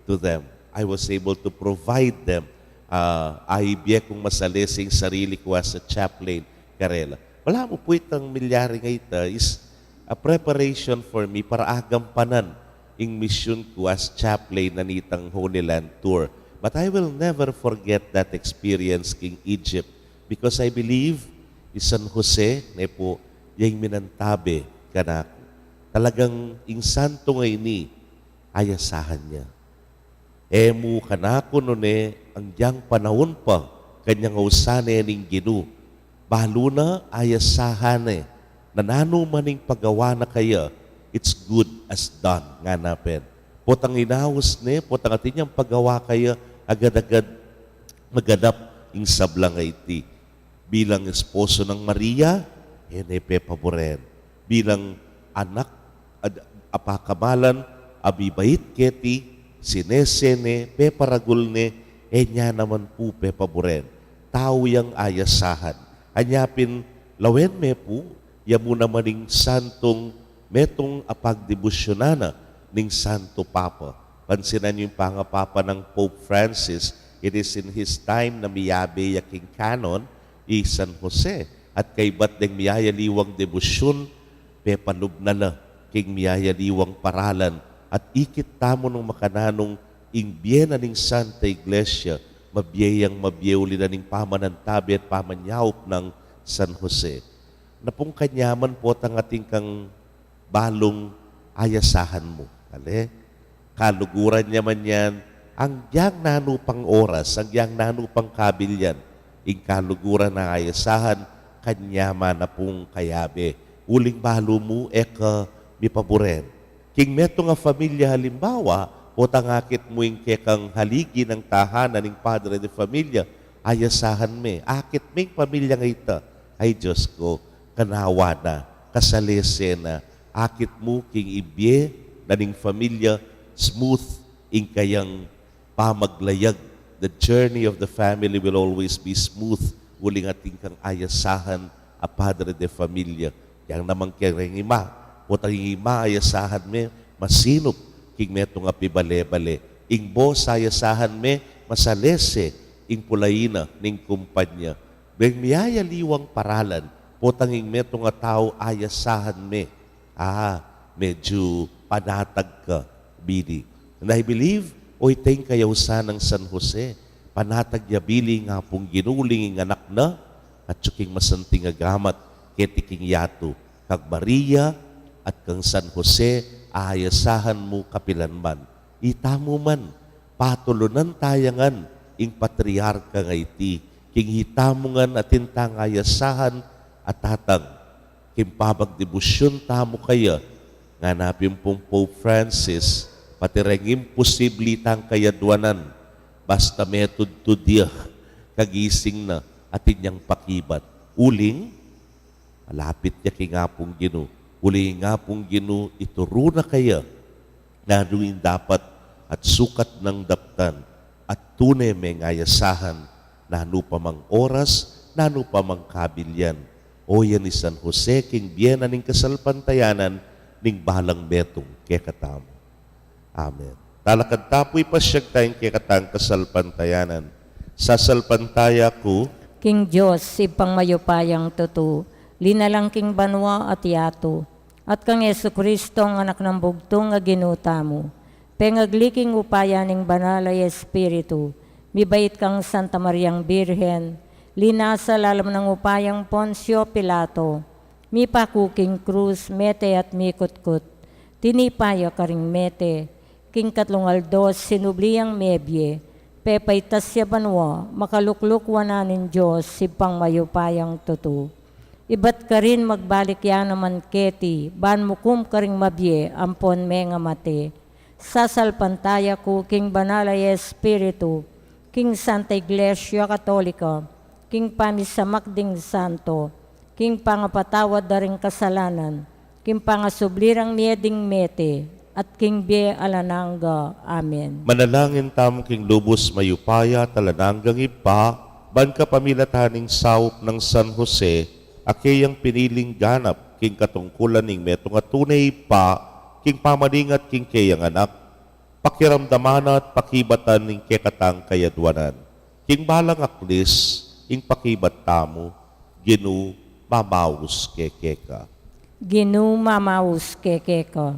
to them. I was able to provide them. Ah, ibie kung masalese ing sarili ku as a chaplain karela. Balamu pu itang milyari a ita is a preparation for me para agampanan ing misyun ku as chaplain na nitang Holy Land Tour. But I will never forget that experience king Egypt, because I believe i San Jose ne pu ya ing minantabe kanaku. Talagang ing santu a ini, ayasahan ya. E mu kanaku nune anggiyang panaun pa kanyang ausan ne ning Ginu. Balu na, ayasahan ne, na nanu man ing pagawa na kaya, it's good as done, ngana pin. Potang inaus ne, potang atin yang pagawa kaya, agad-agad maganap ing sablang a iti. Bilang esposo nang Maria, e ne pepaburen. Bilang anak, ad-, a pakamalan, a mibait keti, sinese ne, peparagul ne, e ne naman pu pepaburen. Tau yang ayasahan. Anya pin lawen me pu, ya mu naman ing santung metung a pagdebusyunan na ning Santo Papa. Pansinan yu ing pangapapa nang Pope Francis, it is in his time na miyabe ya king canon i San Jose. At kaybat deng miyayaliwang debusyun, pepalub na la king miyayaliwang paralan. At ikit tamu nung makananu ing bie na ning Santa Iglesia, mabie yang mabie uli na ning pamanantabe at pamanyaup nang San Jose. Napung kanyaman potang atin kang balung ayasahan mu. Ale, kaluguran ya man yan, anggiyang nanu pang oras, anggiyang nanu pang kabilyan, ing kaluguran a ayasahan, kanyaman na pung kayabe. Uling balu mu, e ka mipaburen. King metung a familia halimbawa, potang akit mu ing kekang haligi nang tahanan ning padre de familia, ayasahan me, akit me ing familia a ita. Ay Dios ku, kanawa na, kasalese na, akit mu king ibie na ning familia, smooth ing kayang pamaglayag. The journey of the family will always be smooth, uling atin kang ayasahan a padre de familia. Yang naman kareng ima, potang ing ima ayasahan me, masinup king metung a pibale-bale. Ing boss ayasahan me, masalese ing pulaina ning kumpanya. Beng miyayaliwang paralan, potang ing metung a tau ayasahan me, a, medyu panatag ka, bili. And I believe, o ita ing kayausan nang San Jose, panatag ya bili ing Apung Ginu uling ing anak na, atyu king masanting a gamat, keti king yatu, kang Maria, at kang San Jose, ayasahan mu kapilan man. Itamu man, patulunan taya ngan ing patriarka a iti, king itamu ngan atin tang ayasahan a tatang, king pamagdebusyun tamu kaya, ngana pin pung Pope Francis, pati reng imposibli tang kayadwanan, basta metudtud ya, kagising na, atin yang pakibat. Uling, malapit ya king Apung Ginu. Uling ing Apung Ginu, ituru na kaya nanu ing dapat at sukat nang daptan, at tune meng ayasahan, nanu pa mang oras, nanu pa mang kabilyan. O yan i San Jose king bie na ning kasalpantayanan ning balang metung kekatamu. Amen. Talakad ta pu, ipasyag taya ing kekatang kasalpantayanan. Sasalpantaya ku king Dios, Ibpang mayupayang tutu, linalang king banua at yatu, at kang Jesucristo, ing Anak nang bugtung a Ginu tamu, pengagli king upaya ning Banal a Espiritu, mibait kang Santa Mariang Birhen, linasa lalam nang upayang Poncio Pilato, mipaku king krus, mete at mikutkut, tinipa ya karing mete, king katlung aldo sinubli yang mebie, pepaitas ya banua, makalukluk wanan ning Dios, Ibpang mayupayang tutu. Ibat karin magbalik ya naman keti, ban mukum karing mabie ampon mengamate. Sasalpantaya ku king Banal a Espiritu, king Santa Iglesia Katolika, king pamisamak ding santo, king pangapatawad da ring kasalanan, king pangasubli rang mie ding mete, at king bie alang angga. Amen. Manalangin tamu king lubus mayupaya at alang anggang Ibpa, ban kapamilatan ning saup nang San Jose, a keyang piniling ganap king katungkulan ning metung a tune Ibpa, king pamaningat king keyang anak, pakiramdaman at pakibatan ning kekatang kayadwanan. King balang aklis, ing pakibat tamu, Ginu, mamaus keke ka. Ginu, mamaus keke ka.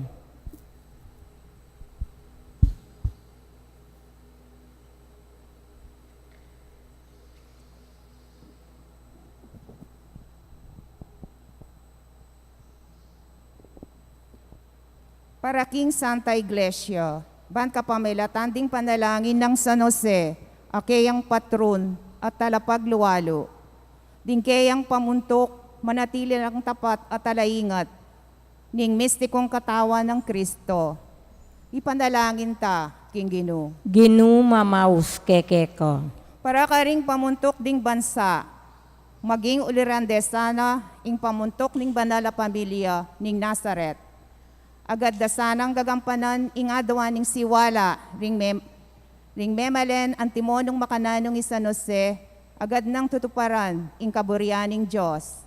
Para king Santa Iglesia, ban kapamilatan ding panalangin nang San Jose, a keyang patron at talapagluwalu, ding keyang pamuntuk, manatili lang tapat at talaingat ning mistikung katawan nang Kristo. Ipanalangin ta king Ginu. Ginu, mamaus keke ka. Para karing pamuntuk ding bansa, maging uliran de sana ing pamuntuk ning banal a pamilya ning Nazaret. Agad da sanang gagampanan ing aduan ning siwala ring mem-, ring memalen antimo nung makananung i San Jose, agad nang tutuparan ing kaburian ning Dios.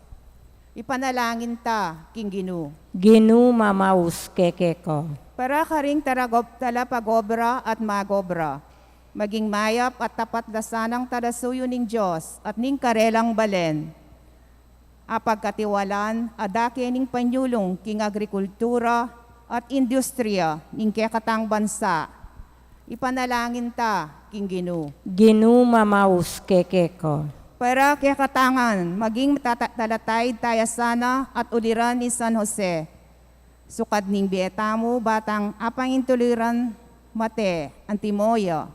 Ipanalangin ta king Ginu. Ginu, mamaus keke ka. Para karing taragop-, talapagobra at magobra, maging mayap at tapat da sanang talasuyu ning Dios at ning karelang balen. Apagkatiwalan a dake ning panyulung king agrikultura at industriya ning kekatang bansa. Ipanalangin ta king Ginu. Ginu, mamaus keke ka. Para kekatangan maging tata-, talataid taya sana at uliran ni San Jose. Sukad ning bie tamu batang apangintuliran mate antimo ya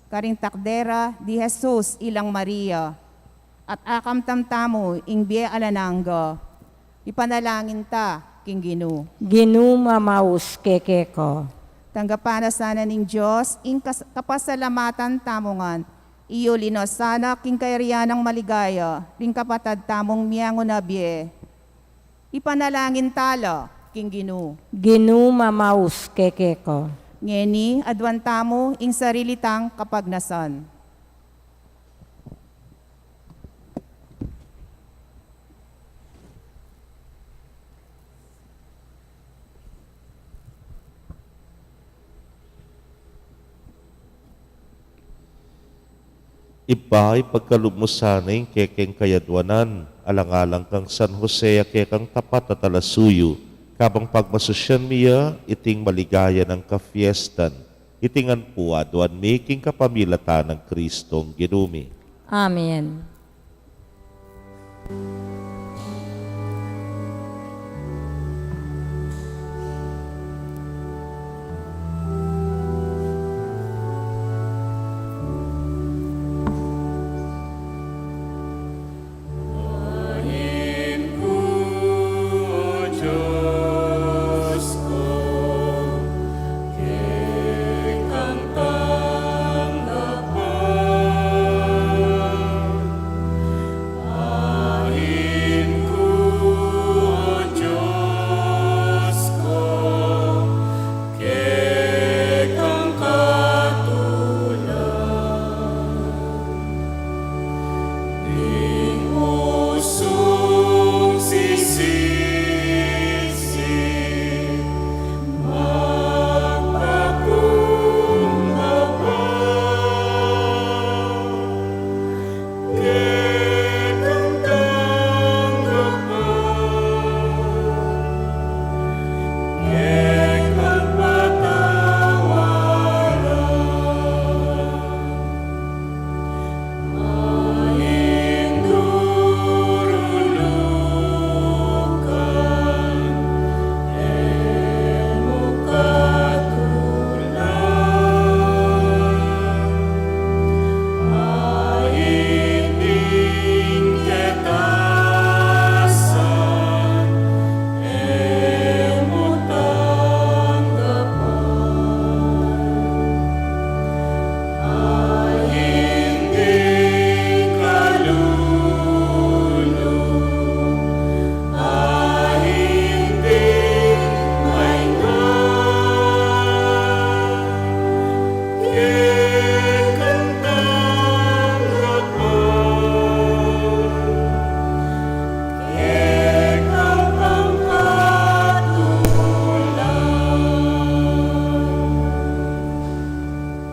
karing takdera di Jesus ilang Maria, at akamtan tamu ing bie alang angga. Ipanalangin ta king Ginu. Ginu, mamaus keke ka. Tanggapan na sana ning Dios ing kas-, kapasalamatan tamu ngan, iyuli na sana king kayarian nang maligaya ring kapatad tamung miangun a bie. Ipanalangin ta la king Ginu. Ginu, mamaus keke ka. Ngeni, aduan tamu ing sarili tang kapagnasan. Ibpa, ipagkalub mu sana ing kekeng kayadwanan, alang-alang kang San Jose a kekang tapat a talasuyu, kabang pagmasusyan mi ya iting maligaya nang kafiestan. Iti ngan pu aduan mi king kapamilatan nang Kristong Ginu mi. Amen.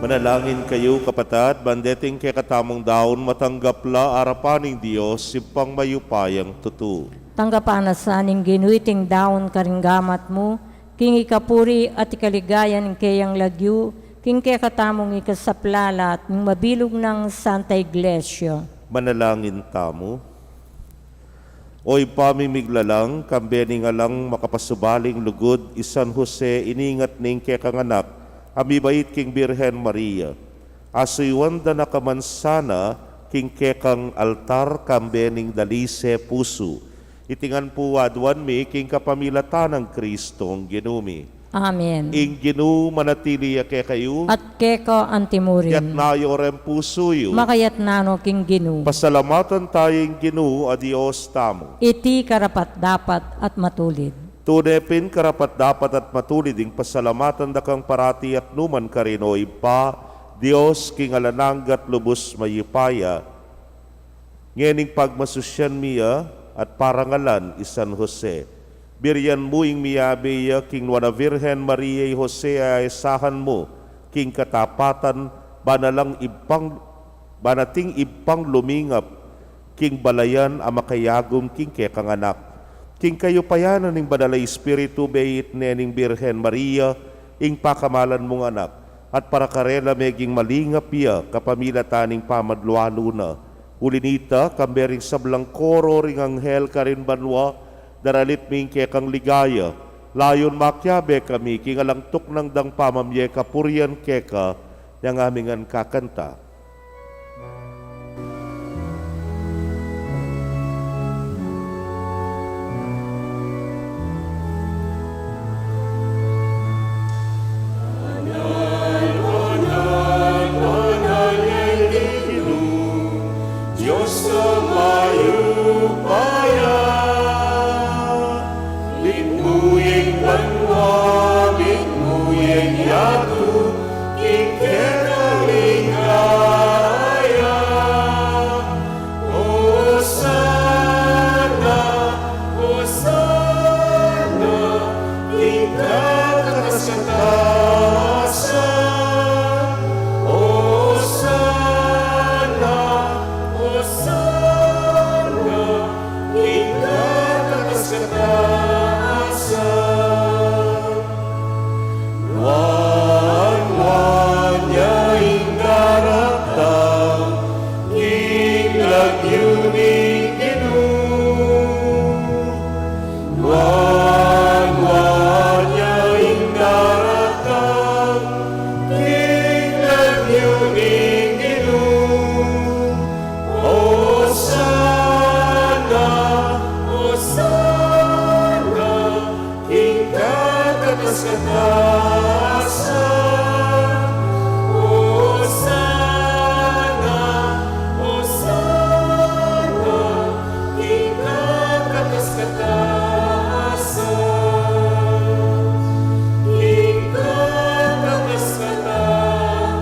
Manalangin kayu, kapatad, ban deting kekatamung daun matanggap la arapan ning Dios, Ibpang mayupayang tutu. Tanggapan na sa ning Ginu iting daun karing gamat mu, king ikapuri at ikaligaya ning keyang lagyu, king kekatamung ikasaplalat ning mabilug nang Santa Iglesia. Manalangin tamu. O Ibpa ming miglalang, kambe ning alang makapasubaling lugud, i San Jose, iningat ning kekang anak a mibait king Birhen Maria. Asuyuan da na ka man sana king kekang altar kambe ning dalise pusu. Iti ngan pu aduan mi king kapamilatan nang Kristong Ginu mi. Amen. Ing Ginu manatili ya kekayu. At keka antimurin. Yatna yu reng pusu yu. Makayatna no king Ginu. Pasalamatan taya ing Ginu a Dios tamu. Iti karapat-dapat at matulid. Tune pin karapat-dapat at matulid ing pasalamatan da kang parati at numan karin, O Ibpa, Dios king alang angga at lubus mayupaya. Ngening pagmasusyan mi ya at parangalan i San Jose, birian mu ing miyabe ya king nuan a Virgen Maria i Jose a isahan mu king katapatan, ban alang ibpang, ban ating ibpang lumingap king balayan a makayagum king kekang anak. King kayupayan na ning Banal a Espiritu, beit ne ning Birhen Maria ing pakamalan mung anak, at para karela meging malingap ya kapamilatan ning pamadlualu na. Uli nita, kambe ring sablang koro ring anghel karin banua, daralit mi ing kekang ligaya, layun makiabe kami king alang tuknang dang pamamie kapurian keka, nyang ami ngan kakanta. Dios a mayupaya, mitmu ya ing banua, mitmu ya ing yatu, king kekang ligaya. Osana, Osana, king kakataskasan. Osana, Osana, king kakataskasan. Nuan, nuan ya ing daratang king lagyu ning Ginu. Nuan, nuan ya ing daratang king lagyu ning Ginu. Osana, Osana, king kakataskatasan. Osana, Osana, king kakataskatasan. King kakataskatasan.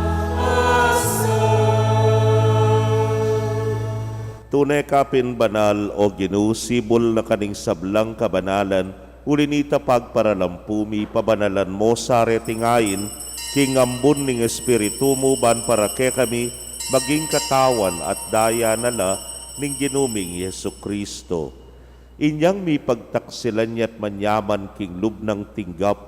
Tune ka pin banal, O Ginu, sibul na ka ning sablang kabanalan, uli nita pagparalampu mi, pabanalan mo sa reting ain king ambun ning Espiritu mu, ban para kekami maging katawan at daya na la ning Ginu ming Jesucristo. Inyang mipagtaksilan ya't manyaman king lub nang tinggap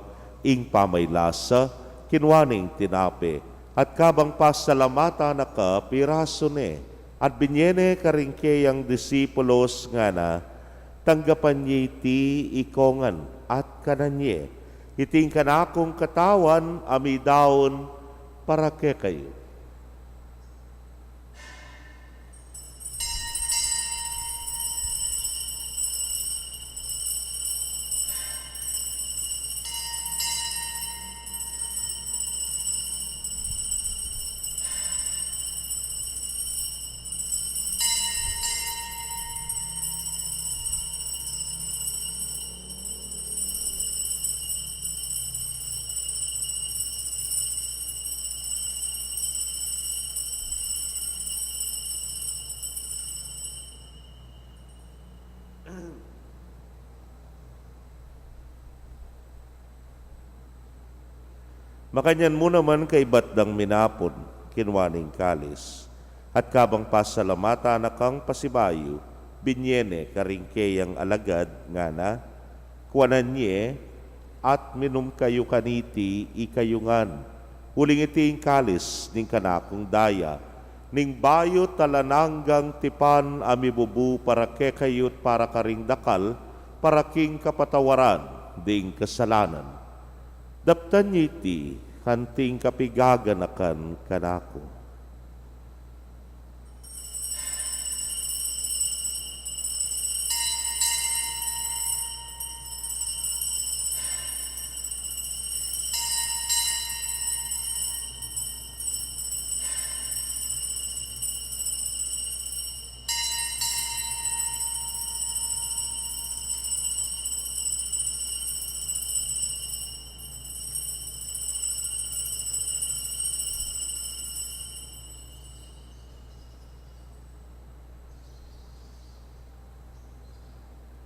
ing pamaylasa, kinua ne ing tinape, at kabang pasalamatan na ka, pirasu ne, at binye ne karing keyang disipulos, ngana: Tanggapan ye iti ikongan at kanan ye. Iti ing kanakung katawan a midaun para kekayu. Makanyan mu naman kaybat dang minapun, kinua ne ing kalis, at kabang pasalamatan na kang pasibayu, binye ne karing keyang alagad, ngana: Kuanan ye at minum kayu kaniti ikayu ngan, uling iti ing kalis ning kanakung daya, ning bayu't alang anggang tipan a mibubu para kekayu't para karing dakal, para king kapatawaran ding kasalanan. Daptan ye iti anting kapigaganakan kanaku.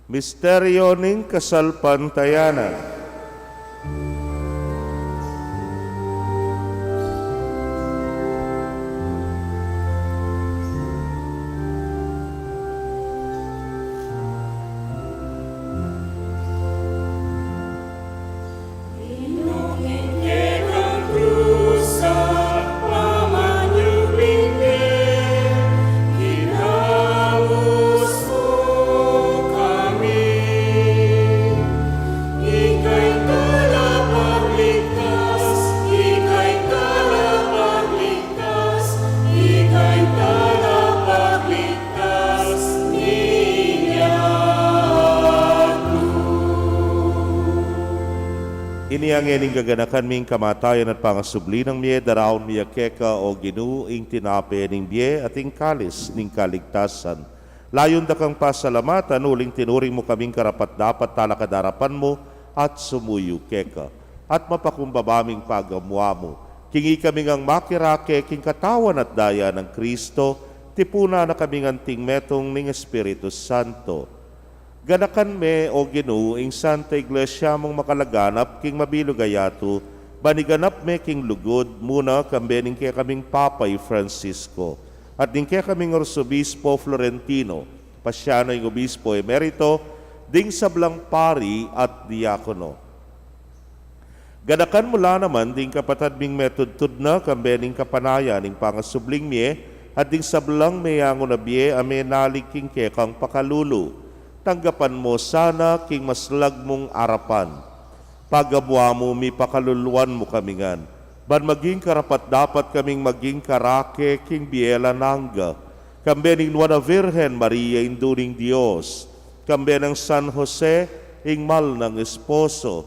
Misteryo ning kasalpantayanan. Ini ngeni ing gaganakan mi, ing kamatayan at pangasubli nang mie. Daraun mi ya keka, o Ginu, ing tinape ning bie at ing kalis ning kaligtasan. Layun da kang pasalamatan uling tinuring mu kaming karapat-dapat talakad king arapan mu at sumuyu keka. At mapakumbaba ming pagamuamu king ikami ngang makirake king katawan at daya nang Kristo, tipunan na kaming anting metung ning Espiritu Santo. Ganakan me, o Ginu, ing Santa Iglesia mung makalaganap king mabilug a yatu, ban iganap me king lugud, muna kambe ning kekaming Papa i Francisco, at ning kekaming Arsobispo Florentino, pasian na ing Obispo Emerito, ding sablang pari at diakono. Ganakan mu la naman ding kapatad ming metudtud na kambe ning kapanayan ning pangasubling mie, at ding sablang meyangu na bie a menalig king kekang pakalulu. Tanggapan mu la sana king maslag mung arapan. Pagamuamu, mipakaluluan mu kami ngan, ban maging karapat-dapat kaming maging karake king bie alang angga, kambe ning Nuan a Virgen Maria, Indu ning Dios, kambe nang San Jose, ing mal nang esposo,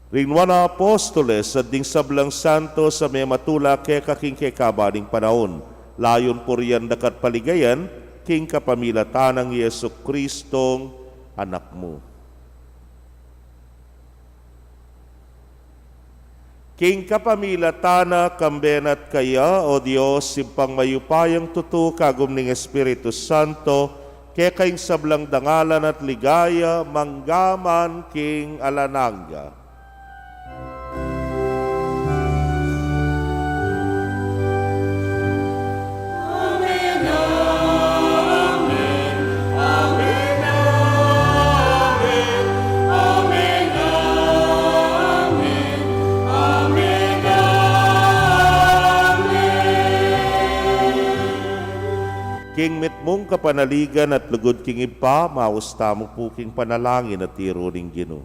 ring nuan a apostoles, at ding sablang santos a mematula keka king kekaban ning panaun, layun purian da ka at paligayan, king kapamilatan nang Jesucristong Anak mu. King kapamilatan na, kambe na at kaya, o Dios, Ibpang mayupayang tutu, kagum ning Espiritu Santo, keka ing sablang dangalan at ligaya, mangga man king alang angga. Amen, amen, amen, amen, amen, amen, amen. King mitmung kapanaligan at lugud king Ibpa, maus tamu pu king panalangin a tiru ning Ginu.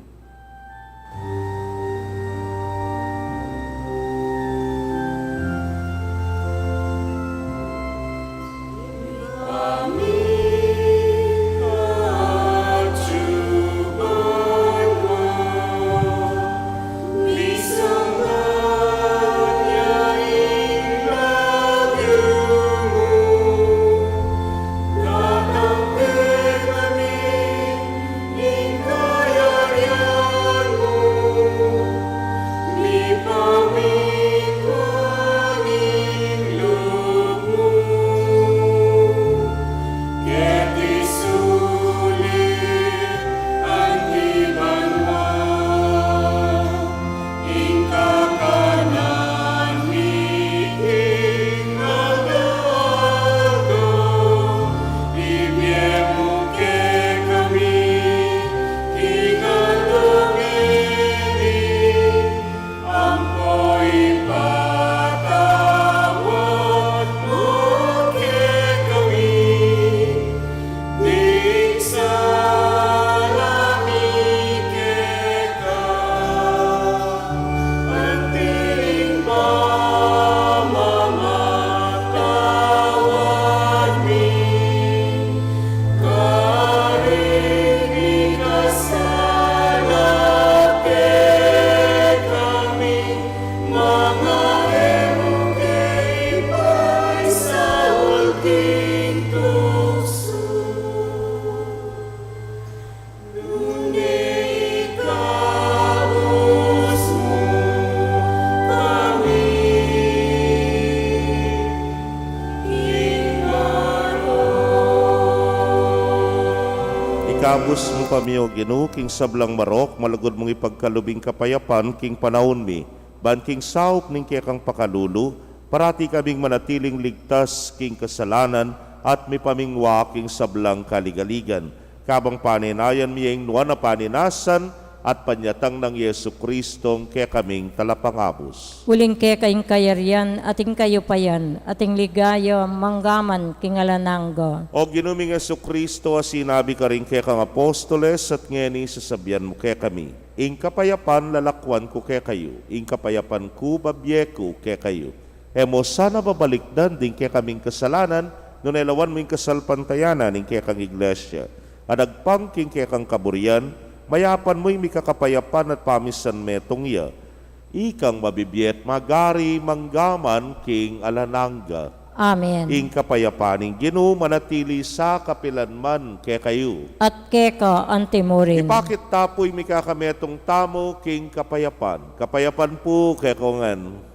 Abus mu pa mi, O Ginu, king sablang marok, malugud mung ipagkalub ing kapayapan king panaun mi, ban king saup ning kekang pakalulu, parati kaming manatiling ligtas king kasalanan at mipamingwa king sablang kaligaligan. Kabang panenayan mi ing nuan a panenasan at panyatang nang Jesu Kristong kekaming Talapangabus. Uling keka ing kayarian, at ing kayupayan, at ing ligaya, manggaman king alang angga. O Ginu ming Jesu Kristo, a sinabi karing kekang apostoles, at ngeni sasabian mu kekami, ing kapayapan lalakwan ku kekayu, ing kapayapan ku babie ku kekayu. E mu sana babalikdan ding kekaming kasalanan, nune lawan mu ing kasalpantayanan ning kekang iglesia. Adagpang king kekang kaburian, mayapan mu ing mikakapayapan at pamisan metung ya. Ikang mabibie at magari manggaman king alang angga. Amen. Ing kapayapan ning Ginu manatili sa kapilan man kekayu. At keka anti mu rin. Ipakit ta pu ing mikakametung tamu king kapayapan. Kapayapan pu kekongan.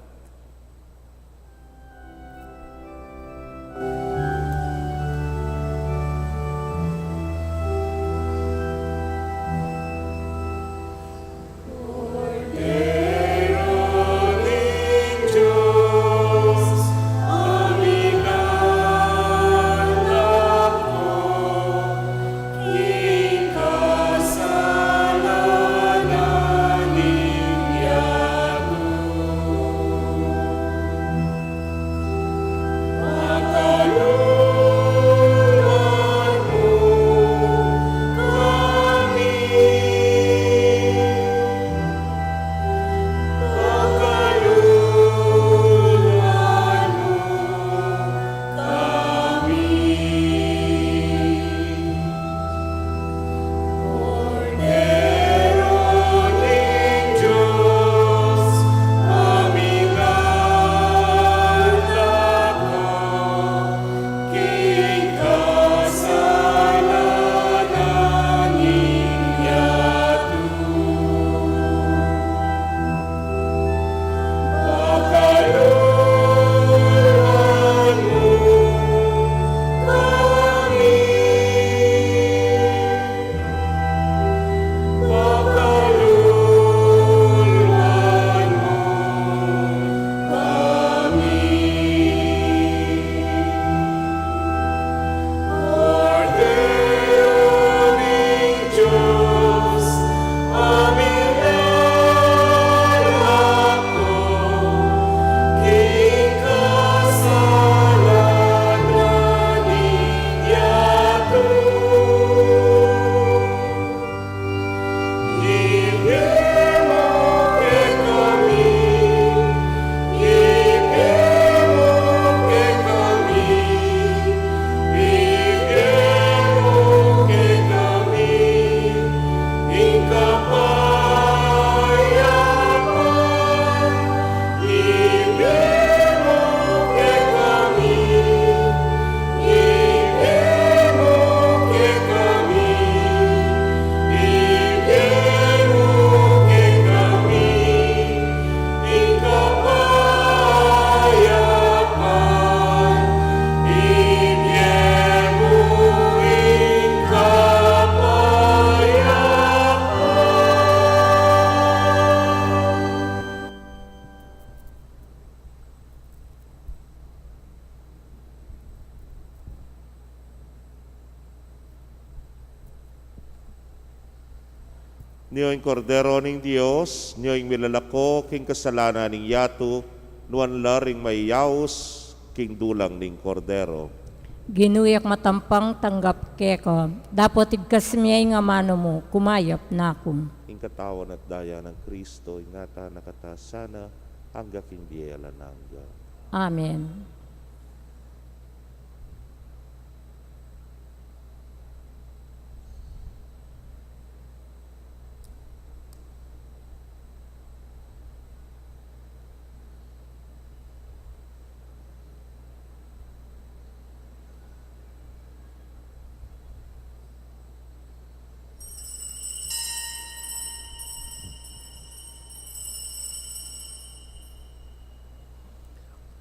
Nio ing Kordero ning Dios, nio ing milalako king kasalanan ning yatu, nuan la ring mayaus king dulang ning Kordero. Ginu, e ku matampang tanggap keka, dapot igkas mu ing amanu mu, kumayap na ku. Ing katawan at daya nang Kristo, ingatan na kata sana, angga king bie alang angga. Amen.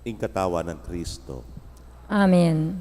Ing katawan nang Kristo. Amen.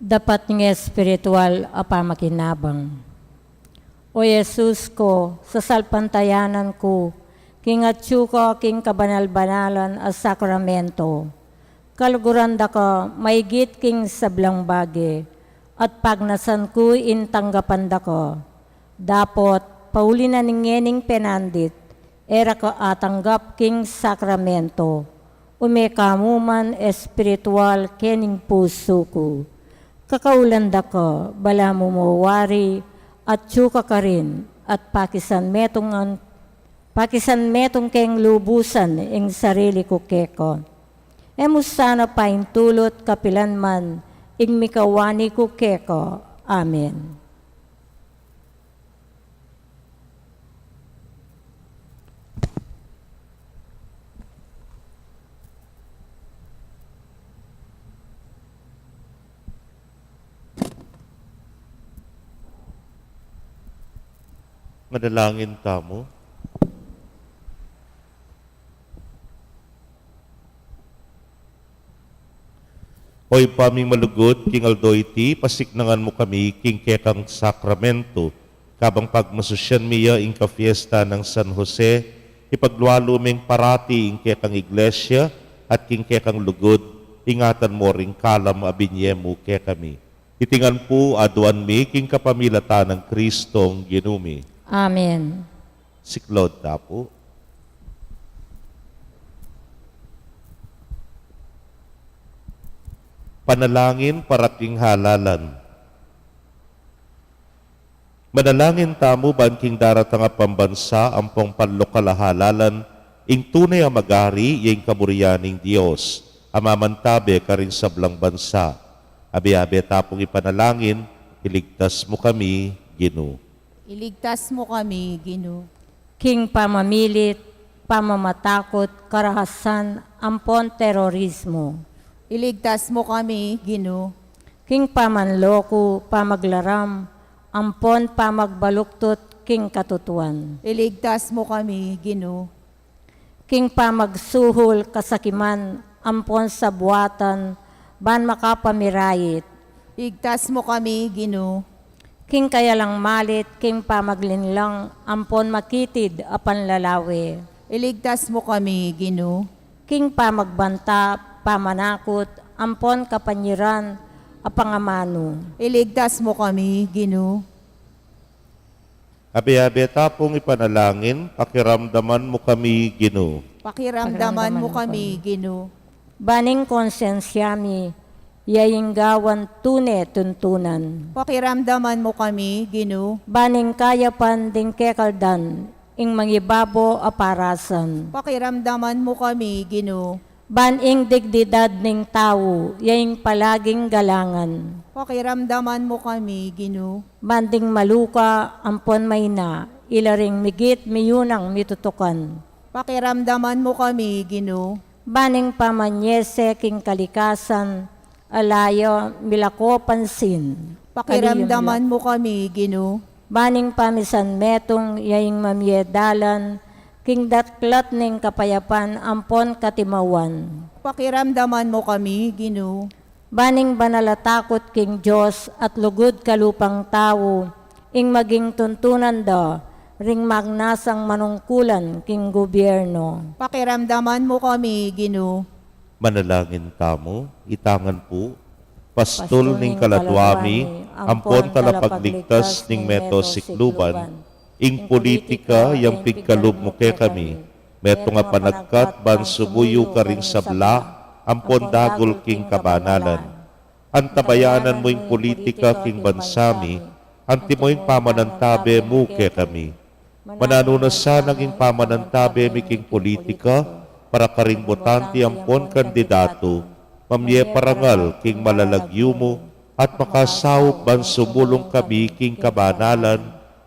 Dapat ning espiritual a pamakinabang. O Jesus ko, sasalpantayanan ku king atyu ka king kabanal-banalan a sakramento. Kaluguran da ka maigit king sablang bage, at pagnasan ku ing tanggapan da ka. Dapot, pauli na ning ngening penandit, e ra ka atanggap king sakramento. Ume ka mu man espiritual kening pusu ku. Kakaulan da ka, balamu mo wari, atyu ka karin, at pakisan metung an, pakisan metung keng lubusan ing sarili ku keka. E mu sana paintulut kapilan man ing mikawani ku keka. Amen. Manalangin tamu. O Ibpa ming malugud, king aldo iti, pasiknangan mu kami king kekang sakramento, kabang pagmasusyan mi ya ing kafiesta nang San Jose, ipaglualu ming parati ing kekang iglesia, at king kekang lugud, ingatan mo ring kalam a binye mu kekami. Iti ngan pu aduan mi king kapamilatan nang Kristong Ginu mi. Amen. Siklaud ta pu. Panalangin para king halalan. Manalangin tamu ban king daratang a pambansa ampong panlokal a halalan, ing tune a magari, ya ing kaburian ning Dios a mamantabe karing sablang bansa. Abe-abe ta pung ipanalangin, iligtas mu kami, Ginu. Iligtas mu kami, Ginu. King pamamilit, pamamatakut, karahasan, ampon terorismo. Iligtas mu kami, Ginu. King pamanloko, pamaglaram, ampon pamagbaluktot king katutuan. Iligtas mu kami, Ginu. King pamagsuhul, kasakiman, ampon sabuatan, ban makapamirayit. Iligtas mu kami, Ginu. King kayalang malit, king pamaglinlang, ampon makitid a panlalawe. Iligtas mu kami, Ginu. King pamagbanta, pamanakut, ampon kapanyiran a pangamanu. Iligtas mu kami, Ginu. Abe-abe ta pung ipanalangin, pakiramdaman mu kami, Ginu. Pakiramdaman mu kami, Ginu. Ban ing konsensya mi, ya ing gawan tune tuntunan. Pakiramdaman mu kami, Ginu. Ban ing kayapan ding kekaldan, ing mangibabo a parasan. Pakiramdaman mu kami, Ginu. Ban ing dignidad ning tau, ya ing palaging galangan. Pakiramdaman mu kami, Ginu. Ban ding maluka ampon maina, ila ring migit miyunang mitutukan. Pakiramdaman mu kami, Ginu. Ban ing pamanyese king kalikasan, ala ya milako pansin. Pakiramdaman mu kami, Ginu. Ban ing pamisan metung, ya ing mamie dalan king daklat ning kapayapan ampon katimawan. Pakiramdaman mu kami, Ginu. Ban ing banal a takut king Dios at lugud kalupang tau, ing maging tuntunan da ring magnasang manungkulan king gubyerno. Pakiramdaman mu kami, Ginu. Manalangin tamu, ita ngan pu, Pastul ning kaladwa mi, ampon talapagligtas ning meto sikluban, ing politika yang pigkalub mu kekami, metung a panagkat ban sumuyu karing sabla, ampon dagul king kabanalan. Antabayanan mu ing politika king bansa mi, antimo ing pamanantabe mu kekami. Mananu na sanang ing pamanantabe mi king politika, para karing botante ampon kandidatu, mamie parangal king malalagyu mu, at makasaup ban sumulung kami king kabanalan,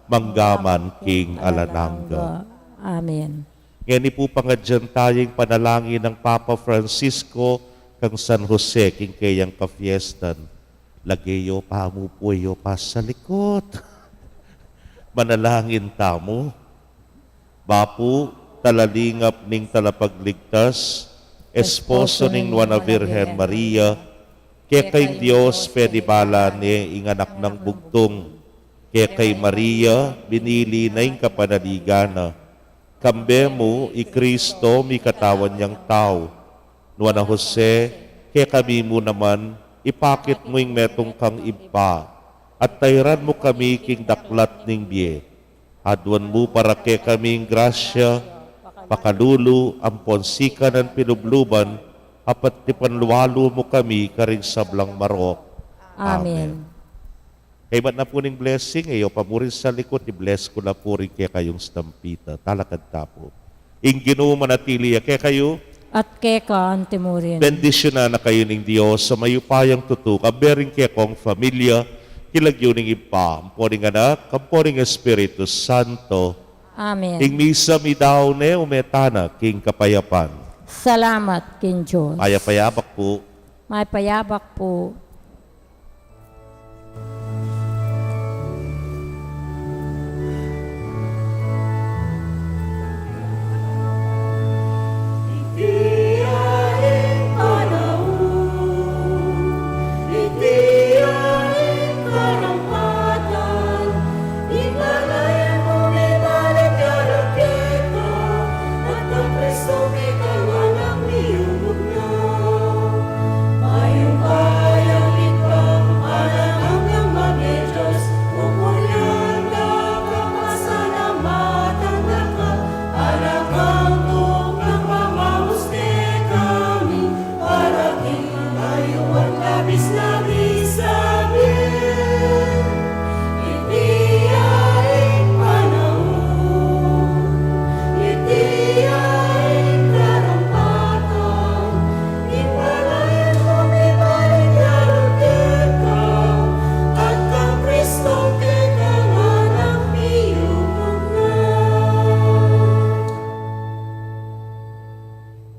manggaman king alang angga. Amen. Ngeni pu pangadyan taya ing panalangin nang Papa Francisco kang San Jose king keyang kafiestan. Lage yo pa mu pu, e yo pa salikut. Manalangin tamu. Bapu, talalingap ning Talapagligtas, esposo ning Nuan a Virgen Maria, keka ing Dios penibalan ne ing Anak nang Bugtung, keka i Maria binili na ing kapanaligan na. Kambe mu i Kristo mikatawan yang tau. Nuan a Jose, kekami mu naman ipakit mu ing metung kang Ibpa, at tairan mu kami king daklat ning bie. Aduan mu para kekami ing grasya, pakalulu, ampon sikanan pilubluban, apat ipanlualu mu kami karing sablang marok. Amen. Amen. Kaybat na pu ning blessing, e yu pa murin salikut, i-bless ku la pu rin kekayung stampita. Talakad ta pu. Ing Ginu manatili ya kekayu. At keka antimurin. Bendisyunan na kayu ning Dios a mayupayang tutu, kambe ring kekong familia, king lagyu ning Ibpa, ampo ning Anak, ampo ning Espiritu Santo. Amen. Ing misa meyari ne, ume tana king kapayapan. Salamat king Dios. Mayap a yabak pu. Mayap a yabak pu.